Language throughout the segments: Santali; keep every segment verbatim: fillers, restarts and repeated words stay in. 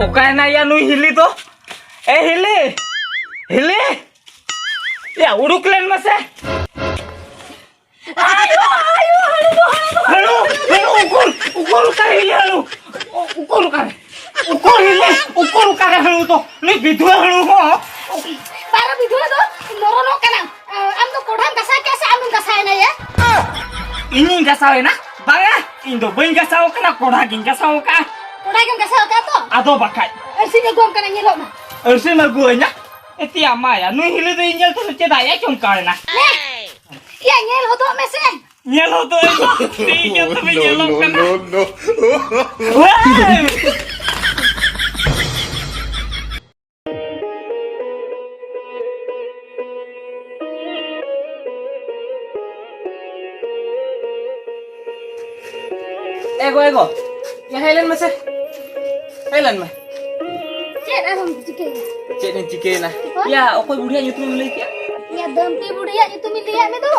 ᱚᱠᱟᱭᱮᱱᱟ ᱭᱟ ᱱᱩᱭ ᱦᱤᱞᱤ ᱫᱚ? ᱮ ᱦᱤᱞᱤ! ᱦᱤᱞᱤ! ᱭᱟ, ᱩᱰᱩᱠ ᱞᱮᱱ ᱢᱮᱥᱮ᱾ ᱟᱭᱳ, ᱟᱭᱳ, ᱦᱟᱹᱲᱩ ᱫᱚ, ᱦᱟᱹᱲᱩ ᱫᱚ, ᱦᱟᱹᱲᱩ, ᱦᱟᱹᱲᱩ, ᱩᱠᱩᱨ, ᱩᱠᱩᱨ, ᱚᱠᱟᱨᱮ ᱦᱤᱞᱤ ᱦᱟᱹᱲᱩ? ᱩᱠᱩᱨ ᱚᱠᱟᱨᱮ? ᱩᱠᱩᱨ ᱦᱤᱞᱤ, ᱩᱠᱩᱨ ᱚᱠᱟᱨᱮ ᱦᱟᱹᱲᱩ ᱫᱚ? ᱱᱩᱭ ᱵᱤᱫᱷᱩᱣᱟᱹ ᱦᱟᱹᱲᱩ ᱦᱚᱸ᱾ ᱵᱟᱨᱚ ᱵᱤᱫᱷᱩᱣᱟᱹ ᱫᱚ ᱱᱚᱨᱚᱱᱚᱜ ᱠᱟᱱᱟ᱾ ᱟᱢ ᱫᱚ ᱠᱚᱲᱦᱟᱢ ᱜᱟᱥᱟᱣ ᱠᱮᱜᱼᱟ ᱥᱮ ᱟᱢᱮᱢ ᱜᱟᱥᱟᱣ ᱮᱱᱟ ᱭᱟ? ᱤᱧᱤᱧ ᱜᱟᱥᱟᱣ ᱮᱱᱟ? ᱵᱟᱝᱟ, ᱤᱧ ᱫᱚ ᱵᱟᱹᱧ ᱜᱟᱥᱟᱣ ᱠᱟᱱᱟ, ᱠᱚᱲᱦᱟ ᱜᱤᱧ ᱜᱟᱥᱟᱣ ᱠᱟᱜᱼᱟ᱾ ᱠᱚᱲᱦᱟ ᱜᱮᱢ ᱜᱟᱥᱟᱣ ᱠᱟᱜᱼᱟ ᱛᱚ? ᱟᱫᱚ ᱵᱟᱠᱷᱟᱡ᱾ ᱟᱹᱨᱥᱤᱧ ᱟᱹᱜᱩᱣᱟᱢ ᱠᱟᱱᱟ, ᱧᱮᱞᱚᱜ ᱢᱮ᱾ ᱟᱹᱨᱥᱤᱢ ᱟᱹᱜᱩᱣᱟᱹᱧᱟ? ᱮ ᱛᱤᱭᱟ ᱢᱟᱭᱟ, ᱱᱩᱭ ᱦᱤᱞᱤ ᱫᱚ ᱤᱧ ᱧᱮᱞ ᱛᱮᱫᱚ ᱪᱮᱫᱟᱜ ᱮ ᱪᱚᱢᱠᱟᱣ ᱮᱱᱟ? ᱱᱮ! ᱭᱟ, ᱧᱮᱞ ᱦᱚᱫᱚᱜ ᱢᱮᱥᱮ᱾ ᱧᱮᱞ ᱦᱚᱫᱚᱜ ᱟᱹᱧ ᱫᱚ᱾ ᱴᱷᱤᱠ ᱜᱮᱭᱟ, ᱛᱚᱵᱮ ᱧᱮᱞᱚᱜ ᱠᱟᱱᱟ᱾ ᱦᱮᱸ! ᱮ ᱜᱚ, ᱮ ᱜᱚ, ᱭᱟ ᱦᱮᱡ ᱞᱮᱱ ᱢᱮᱥᱮ, ᱦᱮᱡ ᱞᱮᱱ ᱢᱮ᱾ ᱪᱮᱫ ᱟᱨᱦᱚᱸᱢ ᱪᱤᱠᱟᱹᱭᱮᱱᱟ? ᱪᱮᱫ ᱤᱧ ᱪᱤᱠᱟᱹᱭᱮᱱᱟ? ᱦᱳᱭ? ᱭᱟ, ᱚᱠᱚᱭ ᱵᱩᱲᱦᱤᱭᱟᱜ ᱧᱩᱛᱩᱢ ᱮᱢ ᱞᱟᱹᱭ ᱠᱮᱜᱼᱟ? ᱭᱟ, ᱫᱟᱹᱢᱯᱤ ᱵᱩᱲᱦᱤᱭᱟᱜ ᱧᱩᱛᱩᱢᱤᱧ ᱞᱟᱹᱭᱟᱫ ᱢᱮ ᱫᱚ᱾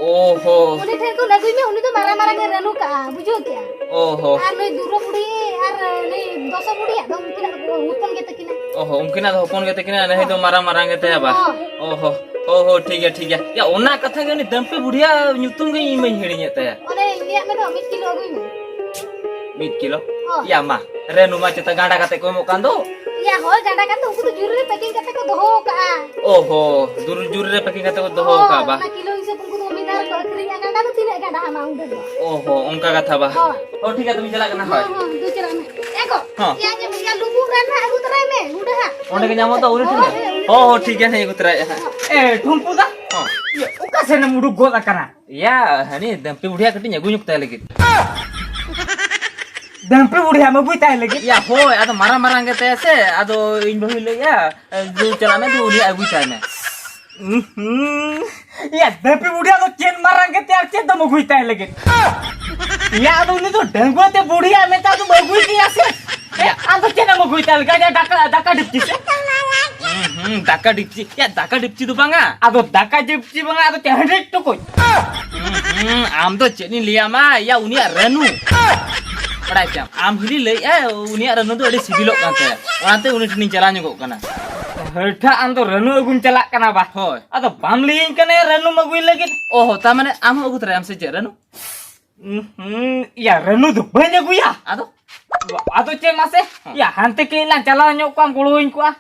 ᱚ ᱦᱚ᱾ ᱩᱱᱤ ᱴᱷᱮᱱ ᱠᱷᱚᱱ ᱟᱹᱜᱩᱭ ᱢᱮ, ᱩᱱᱤ ᱫᱚ ᱢᱟᱨᱟᱝ ᱢᱟᱨᱟᱝ ᱮ ᱨᱟᱹᱱᱩ ᱠᱟᱜᱼᱟ, ᱵᱩᱡᱷᱟᱹᱣ ᱠᱮᱜᱼᱟ? ᱚ ᱦᱚ᱾ ᱟᱨ ᱱᱩᱭ ᱫᱩᱨᱜᱟᱹ ᱵᱩᱲᱦᱤ ᱟᱨ ᱱᱩᱭ ᱫᱚᱥᱚ ᱵᱩᱲᱦᱤᱭᱟᱜ ᱫᱚ ᱩᱱᱠᱤᱱᱟᱜ ᱫᱚ ᱦᱚᱯᱚᱱ ᱜᱮ ᱛᱟᱹᱠᱤᱱᱟ᱾ ᱚ ᱦᱚ, ᱩᱱᱠᱤᱱᱟᱜ ᱫᱚ ᱦᱚᱯᱚᱱ ᱜᱮ ᱛᱟᱹᱠᱤᱱᱟ, ᱱᱟᱹᱦᱤ ᱫᱚ ᱢᱟᱨᱟᱝ ᱢᱟᱨᱟᱝ ᱜᱮ ᱛᱟᱭᱟ ᱵᱟ? ᱦᱚᱸ᱾ ᱚ ᱦᱚ, ᱚ ᱦᱚ, ᱴᱷᱤᱠ ᱜᱮᱭᱟ, ᱴᱷᱤᱠ ᱜᱮᱭᱟ᱾ ᱭᱟ, ᱚᱱᱟ ᱠᱟᱛᱷᱟ ᱜᱮ ᱩᱱᱤ ᱫᱟᱹᱢᱯᱤ ᱵᱩᱲᱦᱤᱭᱟᱜ ᱧᱩᱛᱩᱢ ᱜᱮ ᱤᱧ ᱢᱟᱧ ᱦᱤᱲᱤᱧᱮᱫ ᱛᱟᱭᱟ᱾ ᱚᱱᱮ ᱞᱟᱹᱭᱟᱫ ᱢᱮ ᱫᱚ, ᱢᱤᱫ ᱠᱤᱞᱳ ᱟᱹᱜᱩᱭ ᱢᱮ᱾ ᱢᱤᱫ ᱠᱤᱞᱳ? ᱦᱚᱸ᱾ ᱭᱟ, ᱢᱟ, ᱨᱮᱱᱩ ᱢᱟ ᱪᱮᱛᱟ ᱜᱟᱸᱰᱟ ᱠᱟᱛᱮ ᱠᱚ ᱮᱢᱚᱜ ᱠᱟᱱ ᱫᱚ᱾ ᱭᱟ, ᱦᱳᱭ, ᱜᱟᱸᱰᱟ ᱠᱟᱛᱮ ᱩᱱᱠᱩ ᱫᱚ ᱡᱩᱨᱤ ᱨᱮ packing ᱠᱟᱛᱮ ᱠᱚ ᱫᱚᱦᱚ ᱠᱟᱜᱼᱟ᱾ ᱚ ᱦᱚ, ᱫᱩᱨ-, ᱡᱩᱨᱤ ᱨᱮ packing ᱠᱟᱛᱮ ᱠᱚ ᱫᱚᱦᱚ ᱦᱳᱭ, ᱠᱟᱜᱼᱟ ᱵᱟ? ᱚᱱᱟ ᱠᱤᱞᱳ ᱦᱤᱥᱟᱹᱵ ᱩᱱᱠᱩ ᱫᱚ ᱢᱤᱫ ᱫᱷᱟᱣ ᱨᱮᱠᱚ ᱟᱹᱠᱷᱨᱤᱧᱟ᱾ ᱜᱟᱸᱰᱟ ᱫᱚ ᱛᱤᱱᱟᱹᱜ ᱜᱟᱸᱰᱟ ᱟᱢᱟ ᱩᱰᱟᱹᱝ ᱫᱚ? ᱚ ᱦᱚ, ᱚᱱᱠᱟ ᱠᱟᱛᱷᱟ ᱵᱟ? ᱦᱳᱭ᱾ ᱦᱚ, ᱴᱷᱤᱠ ᱜᱮᱭᱟ, ᱛᱚᱵᱮᱧ ᱪᱟᱞᱟᱜ ᱠᱟᱱᱟ, ᱦᱳᱭ᱾ ᱦᱚᱸ, ᱦᱚᱸ, ᱫᱩ ᱪᱟᱞᱟᱜ ᱢᱮ᱾ ᱮ ᱜᱚ, ᱦᱚᱸ᱾ ᱭᱟ, ᱧᱟᱢᱚᱜ ᱜᱮᱭᱟ, ᱞᱩᱵᱩᱜ ᱨᱟᱱ ᱦᱟᱸᱜ ᱟᱹᱜᱩ ᱛᱚᱨᱟᱭ ᱢᱮ, ᱦᱩᱰᱟᱹ ᱦᱟᱸᱜ᱾ ᱚᱸᱰᱮ ᱜᱮ ᱧᱟᱢᱚᱜ ᱫᱚ, ᱩᱱᱤ ᱴᱷᱮᱱ? ᱦᱳᱭ, ᱦᱳᱭ, ᱩᱱᱤ ᱦᱚᱸ, ᱦᱚᱸ, ᱴᱷᱤᱠ ᱜᱮᱭᱟ, ᱦᱮᱸ, ᱟᱹᱜᱩ ᱛᱚᱨᱟᱭᱮᱫᱼᱟ ᱦᱟᱸᱜ᱾ ᱮ, ᱴᱷᱩᱢᱯᱩ ᱫᱟ? ᱦᱚᱸ᱾ ᱭᱟ, ᱚᱠᱟ ᱥᱮᱱ ᱮᱢ ᱩᱰᱩᱠ ᱜᱚᱫ ᱟᱠᱟᱱᱟ? ᱭᱟ, ᱦᱟᱹᱱᱤ ᱫᱟᱹᱢᱯᱤ ᱵᱩᱲᱦᱤᱭᱟᱜ ᱠᱟᱹᱴᱤᱡ ᱤᱧ ᱟᱹᱜᱩ ᱧᱚᱜ ᱛᱟᱭ ᱞᱟᱹᱜᱤᱫ᱾ ᱫᱟᱹᱢᱯᱤ ᱵᱩᱲᱦᱤᱭᱟᱜ ᱮᱢ ᱟᱹᱜᱩᱭ ᱛᱟᱭ ᱞᱟᱹᱜᱤᱫ? ᱭᱟ, ᱦᱳᱭ, ᱟᱫᱚ ᱢᱟᱨᱟᱝ ᱢᱟᱨᱟᱝ ᱜᱮᱛᱟᱭᱟ ᱥᱮ, ᱟᱫᱚ ᱤᱧ ᱵᱟᱹᱦᱩᱭ ᱞᱟᱹᱭᱮᱜᱼᱟ, ᱫᱩ ᱪᱟᱞᱟᱜ ᱢᱮ, ᱫᱩ ᱩᱱᱤᱭᱟᱜ ᱟᱹᱜᱩᱭ ᱛᱟᱭ ᱢᱮ᱾ ᱩᱸᱦᱩᱸ᱾ ᱭᱟ, ᱫᱟᱹᱢᱯᱤ ᱵᱩᱲᱦᱤᱭᱟᱜ ᱫᱚ ᱪᱮᱫ ᱢᱟᱨᱟᱝ ᱜᱮᱛᱟᱭᱟ ᱟᱨ ᱪᱮᱫ ᱫᱚᱢ ᱟᱹᱜᱩᱭ ᱛᱟᱭ ᱞᱟᱹᱜᱤᱫ? ᱭᱟ, ᱟᱫᱚ ᱩᱱᱤ ᱫᱚ ᱰᱟᱺᱜᱩᱣᱟᱹ ᱛᱮ ᱵᱩᱲᱦᱤᱭᱟᱜ ᱢᱮᱛᱟ ᱫᱚᱢ ᱟᱹᱜᱩᱭ ᱜᱮᱭᱟ ᱥᱮ? ᱭᱟ᱾ ᱟᱢ ᱫᱚ ᱪᱮᱫ ᱮᱢ ᱟᱹᱜᱩᱭ ᱛᱟᱭ ᱞᱟᱹᱜᱤᱫ? ᱫᱟᱠᱟ, ᱫᱟᱠᱟ ᱰᱮᱠᱪᱤ ᱥᱮ? ᱦᱩᱸ, ᱦᱩᱸ, ᱫᱟᱠᱟ ᱰᱮᱠᱪᱤ᱾ ᱭᱟ, ᱫᱟᱠᱟ ᱰᱮᱠᱪᱤ ᱫᱚ ᱵᱟᱝᱟ᱾ ᱟᱫᱚ ᱫᱟᱠᱟ ᱰᱮᱠᱪᱤ ᱵᱟᱝᱟ, ᱟᱫᱚ ᱪᱮᱫ ᱦᱟᱺᱰᱤ ᱴᱩᱠᱩᱡ? ᱦᱩᱸ, ᱦᱩᱸ, ᱟᱢ ᱫᱚ ᱪᱮᱫ ᱤᱧ ᱞᱟᱹᱭᱟᱢᱟ? ᱭᱟ, ᱩᱱᱤᱭᱟᱜ ᱨᱟᱹᱱᱩ᱾ ᱵᱟᱲᱟᱭ ᱠᱮᱫᱟᱢ, ᱟᱢ ᱦᱤᱞᱤ ᱞᱟᱹᱭᱮᱫᱼᱟ ᱩᱱᱤᱭᱟᱜ ᱨᱟᱹᱱᱩ ᱫᱚ ᱟᱹᱰᱤ ᱥᱤᱵᱤᱞᱚᱜ ᱠᱟᱱ ᱛᱟᱭᱟ, ᱚᱱᱟᱛᱮ ᱩᱱᱤ ᱴᱷᱮᱱᱤᱧ ᱪᱟᱞᱟᱣ ᱧᱚᱜᱚᱜ ᱠᱟᱱᱟ᱾ ᱦᱟᱹᱴᱷᱟ, ᱟᱢ ᱫᱚ ᱨᱟᱹᱱᱩ ᱟᱹᱜᱩᱢ ᱪᱟᱞᱟᱜ ᱠᱟᱱᱟ ᱵᱟ? ᱦᱳᱭ᱾ ᱟᱫᱚ ᱵᱟᱢ ᱞᱟᱹᱭᱟᱹᱧ ᱠᱟᱱᱟ ᱨᱟᱹᱱᱩᱢ ᱟᱹᱜᱩᱭ ᱞᱟᱹᱜᱤᱫ᱾ ᱚ ᱦᱚ, ᱛᱟ ᱢᱟᱱᱮ ᱟᱢ ᱦᱚᱸ ᱟᱹᱜᱩ ᱛᱚᱨᱟᱭᱟᱢ ᱥᱮ ᱪᱮᱫ ᱨᱟᱹᱱᱩ? ᱩᱸ, ᱦᱩᱸ, ᱭᱟ, ᱨᱟᱹᱱᱩ ᱫᱚ ᱵᱟᱹᱧ ᱟᱹᱜᱩᱭᱟ᱾ ᱟᱫᱚ? ᱟᱫᱚ ᱪᱮᱫ ᱢᱟᱥᱮ? ᱦᱮᱸ᱾ ᱭᱟ, ᱦᱟᱱᱛᱮ ᱠᱟᱹᱡ ᱞᱟᱝ ᱪᱟᱞᱟᱣ ᱧᱚᱜ ᱠᱚᱜᱼᱟᱢ, ᱜᱚᱲᱚᱣᱟᱹᱧ ᱠᱚᱜᱼᱟ᱾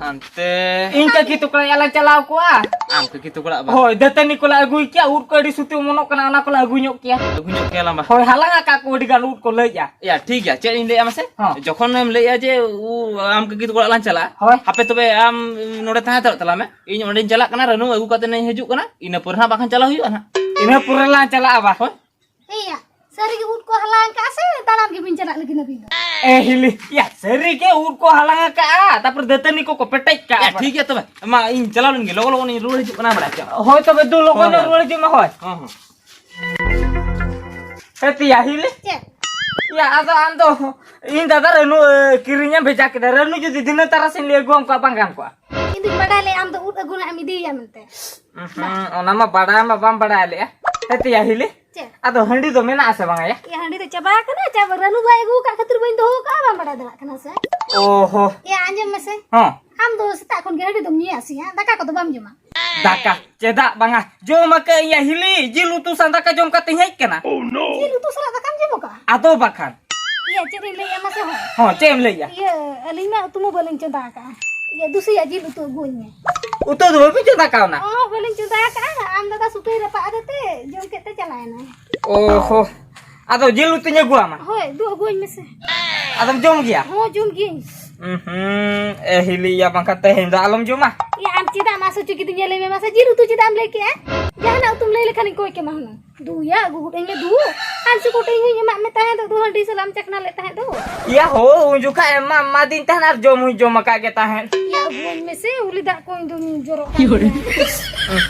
ᱦᱟᱱᱛᱮ? ᱤᱧ ᱠᱟᱹᱠᱤ ᱛᱟᱠᱚ ᱞᱟᱝ ᱪᱟᱞᱟᱣ ᱠᱚᱜᱼᱟ᱾ ᱟᱢ ᱠᱟᱹᱠᱤ ᱛᱟᱠᱚ ᱚᱲᱟᱜ ᱵᱟ? ᱦᱳᱭ, ᱫᱟᱹᱛᱟᱹᱱᱤ ᱠᱚᱞᱮ ᱟᱹᱜᱩᱭ ᱠᱮᱭᱟ, ᱩᱫ ᱠᱚ ᱟᱹᱰᱤ ᱥᱩᱛᱤ ᱚᱢᱚᱱᱚᱜ ᱠᱟᱱᱟ, ᱚᱱᱟ ᱠᱚᱞᱮ ᱟᱹᱜᱩ ᱧᱚᱜ ᱠᱮᱭᱟ᱾ ᱟᱹᱜᱩ ᱧᱚᱜ ᱠᱮᱭᱟ ᱞᱟᱝ ᱵᱟ? ᱦᱳᱭ, ᱦᱟᱞᱟᱝ ᱟᱠᱟᱫ ᱠᱚ ᱟᱹᱰᱤ ᱜᱟᱱ ᱩᱫ ᱠᱚ ᱞᱟᱹᱭᱮᱜᱼᱟ᱾ ᱭᱟ, ᱴᱷᱤᱠ ᱜᱮᱭᱟ, ᱪᱮᱫ ᱤᱧ ᱞᱟᱹᱭᱟ ᱢᱟᱥᱮ? ᱦᱚᱸ᱾ ᱡᱚᱠᱷᱚᱱᱮᱢ ᱞᱟᱹᱭᱮᱜᱼᱟ ᱡᱮ ᱩ, ᱟᱢ ᱠᱟᱹᱠᱤ ᱛᱟᱠᱚ ᱚᱲᱟᱜ ᱞᱟᱝ ᱪᱟᱞᱟᱜᱼᱟ, ᱦᱳᱭ᱾ ᱦᱟᱯᱮ ᱛᱚᱵᱮ ᱟᱢ ᱱᱚᱰᱮ ᱛᱟᱦᱮᱸ ᱦᱟᱛᱟᱲᱚᱜ ᱛᱟᱞᱟᱝ ᱢᱮ, ᱤᱧ ᱚᱸᱰᱮᱧ ᱪᱟᱞᱟᱜ ᱠᱟᱱᱟ, ᱨᱟᱹᱱᱩ ᱟᱹᱜᱩ ᱠᱟᱛᱮ ᱤᱧ ᱦᱤᱡᱩᱜ ᱠᱟᱱᱟ, ᱤᱱᱟᱹ ᱯᱚᱨᱮ ᱦᱟᱸᱜ ᱵᱟᱠᱷᱟᱱ ᱪᱟᱞᱟᱣ ᱦᱩᱭᱩᱜᱼᱟ ᱦᱟᱸᱜ᱾ ᱤᱱᱟᱹ ᱯᱚᱨᱮ ᱞᱟᱝ ᱪᱟᱞᱟᱜᱼᱟ ᱵᱟ? ᱦᱳᱭ᱾ ᱮᱭᱟ, ᱥᱟᱹᱨᱤ ᱜᱮ ᱩᱫ ᱠᱚ ᱦᱟᱞᱟᱝ ᱟᱠᱟᱫᱼᱟ ᱥᱮ ᱫᱟᱬᱟᱱ ᱜᱮᱵᱤᱱ ᱪᱟᱞᱟᱜ ᱞᱟᱹᱜᱤᱫ ᱟᱹᱵᱤᱱ ᱫᱚ? ᱮ ᱦᱤᱞᱤ, ᱭᱟ, ᱥᱟᱹᱨᱤ ᱜᱮ ᱩᱫ ᱠᱚ ᱦᱟᱞᱟᱝ ᱟᱠᱟᱫᱼᱟ, ᱛᱟᱯᱚᱨᱮ ᱫᱟᱹᱛᱟᱹᱱᱤ ᱠᱚᱠᱚ ᱯᱮᱴᱮᱡ ᱠᱟᱜᱼᱟ᱾ ᱮ, ᱴᱷᱤᱠ ᱜᱮᱭᱟ ᱛᱚᱵᱮ, ᱢᱟ ᱤᱧ ᱪᱟᱞᱟᱣ ᱞᱮᱱ ᱜᱮ, ᱞᱚᱜᱚᱱ ᱞᱚᱜᱚᱱ ᱤᱧ ᱨᱩᱣᱟᱹᱲ ᱦᱤᱡᱩᱜ ᱠᱟᱱᱟ ᱵᱟᱲᱟᱭ ᱠᱮᱫᱟᱢ᱾ ᱦᱳᱭ, ᱛᱚᱵᱮ ᱫᱩ ᱞᱚᱜᱚᱱ ᱦᱳᱭ, ᱧᱚᱜ ᱦᱳᱭ᱾ ᱨᱩᱣᱟᱹᱲ ᱦᱤᱡᱩᱜ ᱢᱮ, ᱦᱳᱭ᱾ ᱦᱚᱸ, ᱦᱚᱸ᱾ ᱦᱮ ᱛᱤᱭᱟ ᱦᱤᱞᱤ᱾ ᱪᱮᱫ? ᱭᱟ, ᱟᱫᱚ ᱟᱢ ᱫᱚ ᱤᱧ ᱫᱟᱫᱟ ᱨᱟᱹᱱᱩ, ᱮ, ᱠᱤᱨᱤᱧᱮᱢ ᱵᱷᱮᱡᱟ ᱠᱮᱫᱟ᱾ ᱨᱟᱹᱱᱩ ᱡᱩᱫᱤ ᱫᱷᱤᱱᱟᱹ ᱛᱟᱨᱟᱥᱤᱧ ᱞᱮ ᱟᱹᱜᱩᱣᱟᱢ ᱠᱚᱣᱟ, ᱵᱟᱝ ᱜᱟᱱ ᱠᱚᱜᱼᱟ? ᱤᱧ ᱫᱩᱧ ᱵᱟᱰᱟᱭ ᱞᱮᱫ ᱟᱢ ᱫᱚ ᱩᱫ ᱟᱹᱜᱩ ᱨᱮᱱᱟᱜ ᱮᱢ ᱤᱫᱤᱭᱮᱭᱟ ᱢᱮᱱᱛᱮ᱾ ᱦᱩᱸ, ᱚᱱᱟ ᱢᱟ ᱵᱟᱰᱟᱭ ᱢᱟ ᱵᱟᱢ ᱵᱟᱰᱟᱭ ᱞᱮᱫᱼᱟ᱾ ᱦᱮ ᱛᱤᱭᱟ ᱦᱤᱞᱤ᱾ ᱪᱮᱫ? ᱟᱫᱚ ᱦᱟᱺᱰᱤ ᱫᱚ ᱢᱮᱱᱟᱜ ᱟᱥᱮ ᱵᱟᱝ ᱭᱟ? ᱮ, ᱦᱟᱺᱰᱤ ᱫᱚ ᱪᱟᱵᱟ ᱟᱠᱟᱱᱟ, ᱪᱟᱵᱟ, ᱨᱟᱹᱱᱩ ᱵᱟᱭ ᱟᱹᱜᱩ ᱟᱠᱟᱫ ᱠᱷᱟᱹᱛᱤᱨ ᱵᱟᱹᱧ ᱫᱚᱦᱚ ᱟᱠᱟᱫᱼᱟ, ᱵᱟᱢ ᱵᱟᱰᱟᱭ ᱫᱟᱲᱮᱭᱟᱜ ᱠᱟᱱᱟ ᱥᱮ? ᱚ ᱦᱚ᱾ ᱮ, ᱟᱸᱡᱚᱢ ᱢᱮᱥᱮ᱾ ᱦᱚᱸ᱾ ᱟᱢ ᱫᱚ ᱥᱮᱛᱟᱜ ᱠᱷᱚᱱ ᱜᱮ ᱦᱟᱺᱰᱤ ᱫᱚᱢ ᱧᱩᱭᱟ ᱥᱮ ᱭᱟ? ᱫᱟᱠᱟ ᱠᱚᱫᱚ ᱵᱟᱢ ᱡᱚᱢᱟ? ᱫᱟᱠᱟ? ᱪᱮᱫᱟᱜ ᱵᱟᱝᱟ? ᱡᱚᱢ ᱟᱠᱟᱫ ᱤᱧ ᱭᱟ ᱦᱤᱞᱤ, ᱡᱤᱞ ᱩᱛᱩ ᱥᱟᱶ ᱫᱟᱠᱟ ᱡᱚᱢ ᱠᱟᱛᱮ ᱦᱮᱡ ᱠᱟᱱᱟ᱾ ᱡᱤᱞ ᱩᱛᱩ ᱥᱟᱞᱟᱜ ᱫᱟᱠᱟᱢ ᱡᱚᱢ ᱟᱠᱟᱫᱼᱟ? ᱟᱫᱚ ᱵᱟᱠᱷᱟᱱ᱾ ᱤᱭᱟᱹ, ᱪᱮᱫ ᱤᱧ ᱞᱟᱹᱭᱟ ᱢᱟᱥᱮ ᱦᱚᱸ? ᱦᱚᱸ, ᱪᱮᱫ ᱮᱢ ᱞᱟᱹᱭᱟ? ᱤᱭᱟᱹ, ᱟᱹᱞᱤᱧ ᱢᱟ ᱩᱛᱩ ᱢᱟ ᱵᱟᱹᱞᱤᱧ ᱪᱚᱸᱫᱟ ᱟᱠᱟᱫᱼᱟ᱾ ᱤᱭᱟᱹ, ᱫᱩᱥᱤᱭᱟᱜ ᱡᱤᱞ ᱩᱛᱩ ᱟᱹᱜᱩᱣᱟᱹᱧ ᱢᱮ᱾ ᱩᱛᱩ ᱫᱚ ᱵᱟᱹᱵᱤᱱ ᱪᱚᱸᱫᱟ ᱠᱟᱣᱱᱟ? ᱚ, ᱵᱟᱹᱞᱤᱧ ᱪᱚᱸᱫᱟ ᱟᱠᱟᱫᱼᱟ᱾ ᱟᱢ ᱫᱟᱫᱟ ᱥᱩᱛᱟᱹᱭ ᱨᱟᱯᱟᱜ ᱟᱫᱮ ᱛᱮ ᱡᱚᱢ ᱠᱮᱫ ᱛᱮ ᱪᱟᱞᱟᱣ ᱮᱱᱟᱭ᱾ ᱚ ᱦᱚ᱾ ᱟᱫᱚ ᱡᱤᱞ ᱩᱛᱩᱧ ᱟᱹᱜᱩᱣᱟᱢᱟ? ᱦᱳᱭ, ᱫᱩ ᱟᱹᱜᱩᱣᱟᱹᱧ ᱢᱮᱥᱮ᱾ ᱟᱫᱚᱢ ᱡᱚᱢ ᱜᱮᱭᱟ? ᱦᱚᱸ, ᱡᱚᱢ ᱜᱤᱭᱟᱹᱧ᱾ ᱩᱸᱦᱩᱸ, ᱮ ᱦᱤᱞᱤᱭᱟ, ᱵᱟᱝᱠᱷᱟᱱ ᱛᱮᱦᱮᱧ ᱫᱚ ᱟᱞᱚᱢ ᱡᱚᱢᱟ᱾ ᱭᱟ, ᱟᱢ ᱪᱮᱫᱟᱜ ᱮᱢ ᱟᱥ ᱦᱚᱪᱚ ᱠᱤᱫᱤᱧᱟ? ᱞᱟᱹᱭ ᱢᱮ ᱢᱟᱥᱮ, ᱡᱤᱞ ᱩᱛᱩ ᱪᱮᱫᱟᱜ ᱮᱢ ᱞᱟᱹᱭ ᱠᱮᱜᱼᱟ? ᱡᱟᱦᱟᱱᱟᱜ ᱩᱛᱩᱢ ᱞᱟᱹᱭ ᱞᱮᱠᱷᱟᱱᱤᱧ ᱠᱚᱭ ᱠᱮᱢᱟ ᱦᱩᱱᱟᱹᱝ᱾ ᱫᱩᱭᱟ, ᱟᱹᱜᱩ ᱜᱚᱫ ᱟᱹᱧ ᱢᱮ ᱫᱩ᱾ ᱟᱨ ᱥᱩᱠᱩᱴᱤ ᱦᱚᱸᱧ ᱮᱢᱟᱜ ᱢᱮ ᱛᱟᱦᱮᱸ ᱫᱚ, ᱫᱩ ᱦᱟᱺᱰᱤ ᱥᱟᱞᱟᱜ ᱮᱢ ᱪᱟᱠᱷᱱᱟ ᱞᱮᱫ ᱛᱟᱦᱮᱸᱫ ᱫᱚ᱾ ᱭᱟ ᱦᱳ, ᱩᱱ ᱡᱚᱠᱷᱟᱜ ᱮᱢ ᱮᱢᱟᱫᱤᱧ ᱛᱟᱦᱮᱸᱫ ᱟᱨ ᱡᱚᱢ ᱦᱚᱸᱧ ᱡᱚᱢ ᱟᱠᱟᱫ ᱜᱮ ᱛᱟᱦᱮᱸᱫ᱾ ᱭᱟ, ᱟᱹᱜᱩᱣᱟᱹᱧ ᱢᱮᱥᱮ, ᱩᱞᱤ ᱫᱟᱜ ᱠᱚᱧ ᱫᱚᱧ ᱡᱚᱨᱚᱜ ᱠᱟᱱ ᱜᱮᱭᱟ᱾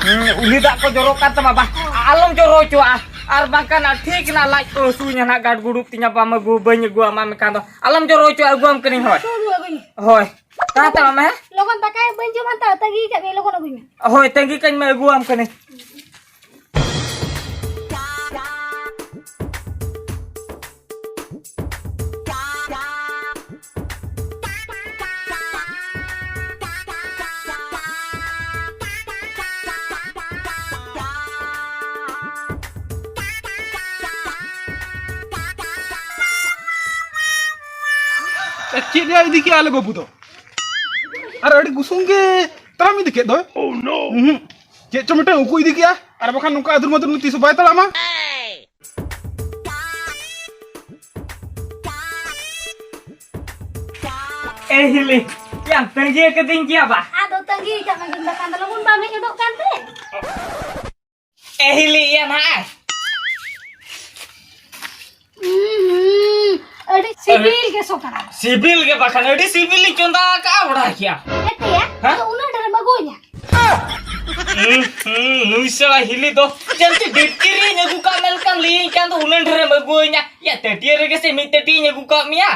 ᱦᱩᱸ, ᱩᱞᱤ ᱫᱟᱜ ᱠᱚ ᱡᱚᱨᱚᱜ ᱠᱟᱱ ᱛᱟᱢᱟ ᱵᱟ? ᱟᱞᱚᱢ ᱡᱚᱨᱚ ᱦᱚᱪᱚᱣᱟᱜᱼᱟ᱾ ᱟᱨ ᱵᱟᱝᱠᱷᱟᱱ ᱴᱷᱤᱠ ᱱᱟ ᱞᱟᱡ ᱠᱚ ᱦᱟᱹᱥᱩᱧᱟ ᱱᱟᱦᱟᱜ, ᱜᱟᱰ ᱜᱩᱰᱩᱜ ᱛᱤᱧᱟ, ᱵᱟᱢ ᱟᱹᱜᱩ, ᱵᱟᱹᱧ ᱟᱹᱜᱩᱣᱟᱢᱟ ᱢᱮᱱᱠᱷᱟᱱ ᱫᱚ ᱟᱞᱚᱢ ᱡᱚᱨᱚ ᱦᱚᱪᱚᱣᱟᱜᱼᱟ, ᱟᱹᱜᱩᱣᱟᱢ ᱠᱟᱹᱱᱟᱹᱧ ᱦᱳᱭ᱾ ᱥᱩᱫᱷᱩ ᱟᱹᱜᱩᱧ ᱢᱮ᱾ ᱦᱳᱭ᱾ ᱛᱟᱲᱟᱛᱟᱲ ᱢᱮ, ᱦᱮᱸ? ᱞᱚᱜᱚᱱ ᱫᱟᱠᱟ ᱵᱟᱹᱧ ᱡᱚᱢᱟ, ᱛᱟᱹᱜᱤ ᱠᱟᱜ ᱢᱮ, ᱞᱚᱜᱚᱱ ᱟᱹᱜᱩᱧ ᱢᱮ᱾ ᱦᱳᱭ, ᱛᱟᱺᱜᱤ ᱠᱟᱹᱧ ᱢᱮ, ᱟᱹᱜᱩᱣᱟᱢ ᱠᱟᱹᱱᱟᱹᱧ᱾ ᱪᱮᱫ ᱭᱟ ᱤᱫᱤ ᱠᱮᱜᱼᱟ ᱟᱞᱮ ᱵᱟᱹᱵᱩ ᱫᱚ? ᱟᱨ ᱟᱹᱰᱤ ᱜᱩᱥᱩᱝ ᱜᱮ ᱛᱟᱲᱟᱢ ᱤᱫᱤ ᱠᱮᱫ ᱫᱚᱭ᱾ ᱩᱦᱩᱸ᱾ ᱪᱮᱫ ᱪᱚ ᱢᱤᱫᱴᱟᱝ ᱩᱠᱩ ᱤᱫᱤ ᱠᱮᱜᱼᱟ, ᱟᱨ ᱵᱟᱠᱷᱟᱱ ᱱᱚᱝᱠᱟ ᱟᱹᱫᱩᱨ ᱢᱟᱹᱫᱩᱨ ᱱᱩᱭ ᱛᱤᱥ ᱦᱚᱸ ᱵᱟᱭ ᱛᱟᱲᱟᱢᱟ᱾ ᱮ ᱦᱤᱞᱤ, ᱭᱟ, ᱛᱟᱺᱜᱤ ᱟᱠᱟᱫᱤᱧ ᱜᱮᱭᱟ ᱵᱟ? ᱟᱫᱚ ᱛᱟᱺᱜᱤ ᱟᱠᱟᱫ ᱢᱮᱫᱩᱧ ᱵᱟᱠᱷᱟᱱ ᱫᱚ ᱞᱚᱜᱚᱱ ᱵᱟᱢ ᱦᱮᱡ ᱦᱚᱫᱚᱜ ᱠᱟᱱ ᱛᱮ᱾ ᱮ ᱦᱤᱞᱤ, ᱭᱟ ᱱᱟᱦᱟᱜ᱾ ᱩᱸ, ᱟᱹᱰᱤ ᱥᱤᱵᱤᱞ ᱜᱮ ᱥᱚ ᱠᱟᱱᱟ᱾ ᱥᱤᱵᱤᱞ ᱜᱮ ᱵᱟᱠᱷᱟᱱ, ᱟᱹᱰᱤ ᱥᱤᱵᱤᱞᱤᱧ ᱪᱚᱸᱫᱟ ᱟᱠᱟᱫᱼᱟ ᱵᱟᱲᱟ ᱠᱮᱭᱟ᱾ ᱦᱮᱸ ᱛᱮᱭᱟ, ᱦᱮᱸ? ᱟᱫᱚ ᱩᱱᱟᱹᱜ ᱰᱷᱮᱨᱮᱢ ᱟᱹᱜᱩᱣᱟᱹᱧᱟ? ᱦᱩᱸ, ᱦᱩᱸ, ᱱᱩᱭ ᱥᱮᱬᱟ ᱦᱤᱞᱤ ᱫᱚ ᱡᱟᱹᱱᱛᱤ ᱰᱤᱯᱪᱤᱨᱤᱧ ᱟᱹᱜᱩ ᱠᱟᱜ ᱢᱮ ᱞᱮᱠᱟᱢ ᱞᱟᱹᱭᱟᱹᱧ ᱠᱟᱱ ᱫᱚ, ᱩᱱᱟᱹᱜ ᱰᱷᱮᱨᱮᱢ ᱟᱹᱜᱩᱣᱟᱹᱧᱟ᱾ ᱭᱟ, ᱛᱟᱹᱴᱤᱭᱟᱹ ᱨᱮᱜᱮ ᱥᱮ ᱢᱤᱫ ᱛᱟᱹᱴᱤᱭᱟᱹᱧ ᱟᱹᱜᱩ ᱠᱟᱜ ᱢᱮᱭᱟ᱾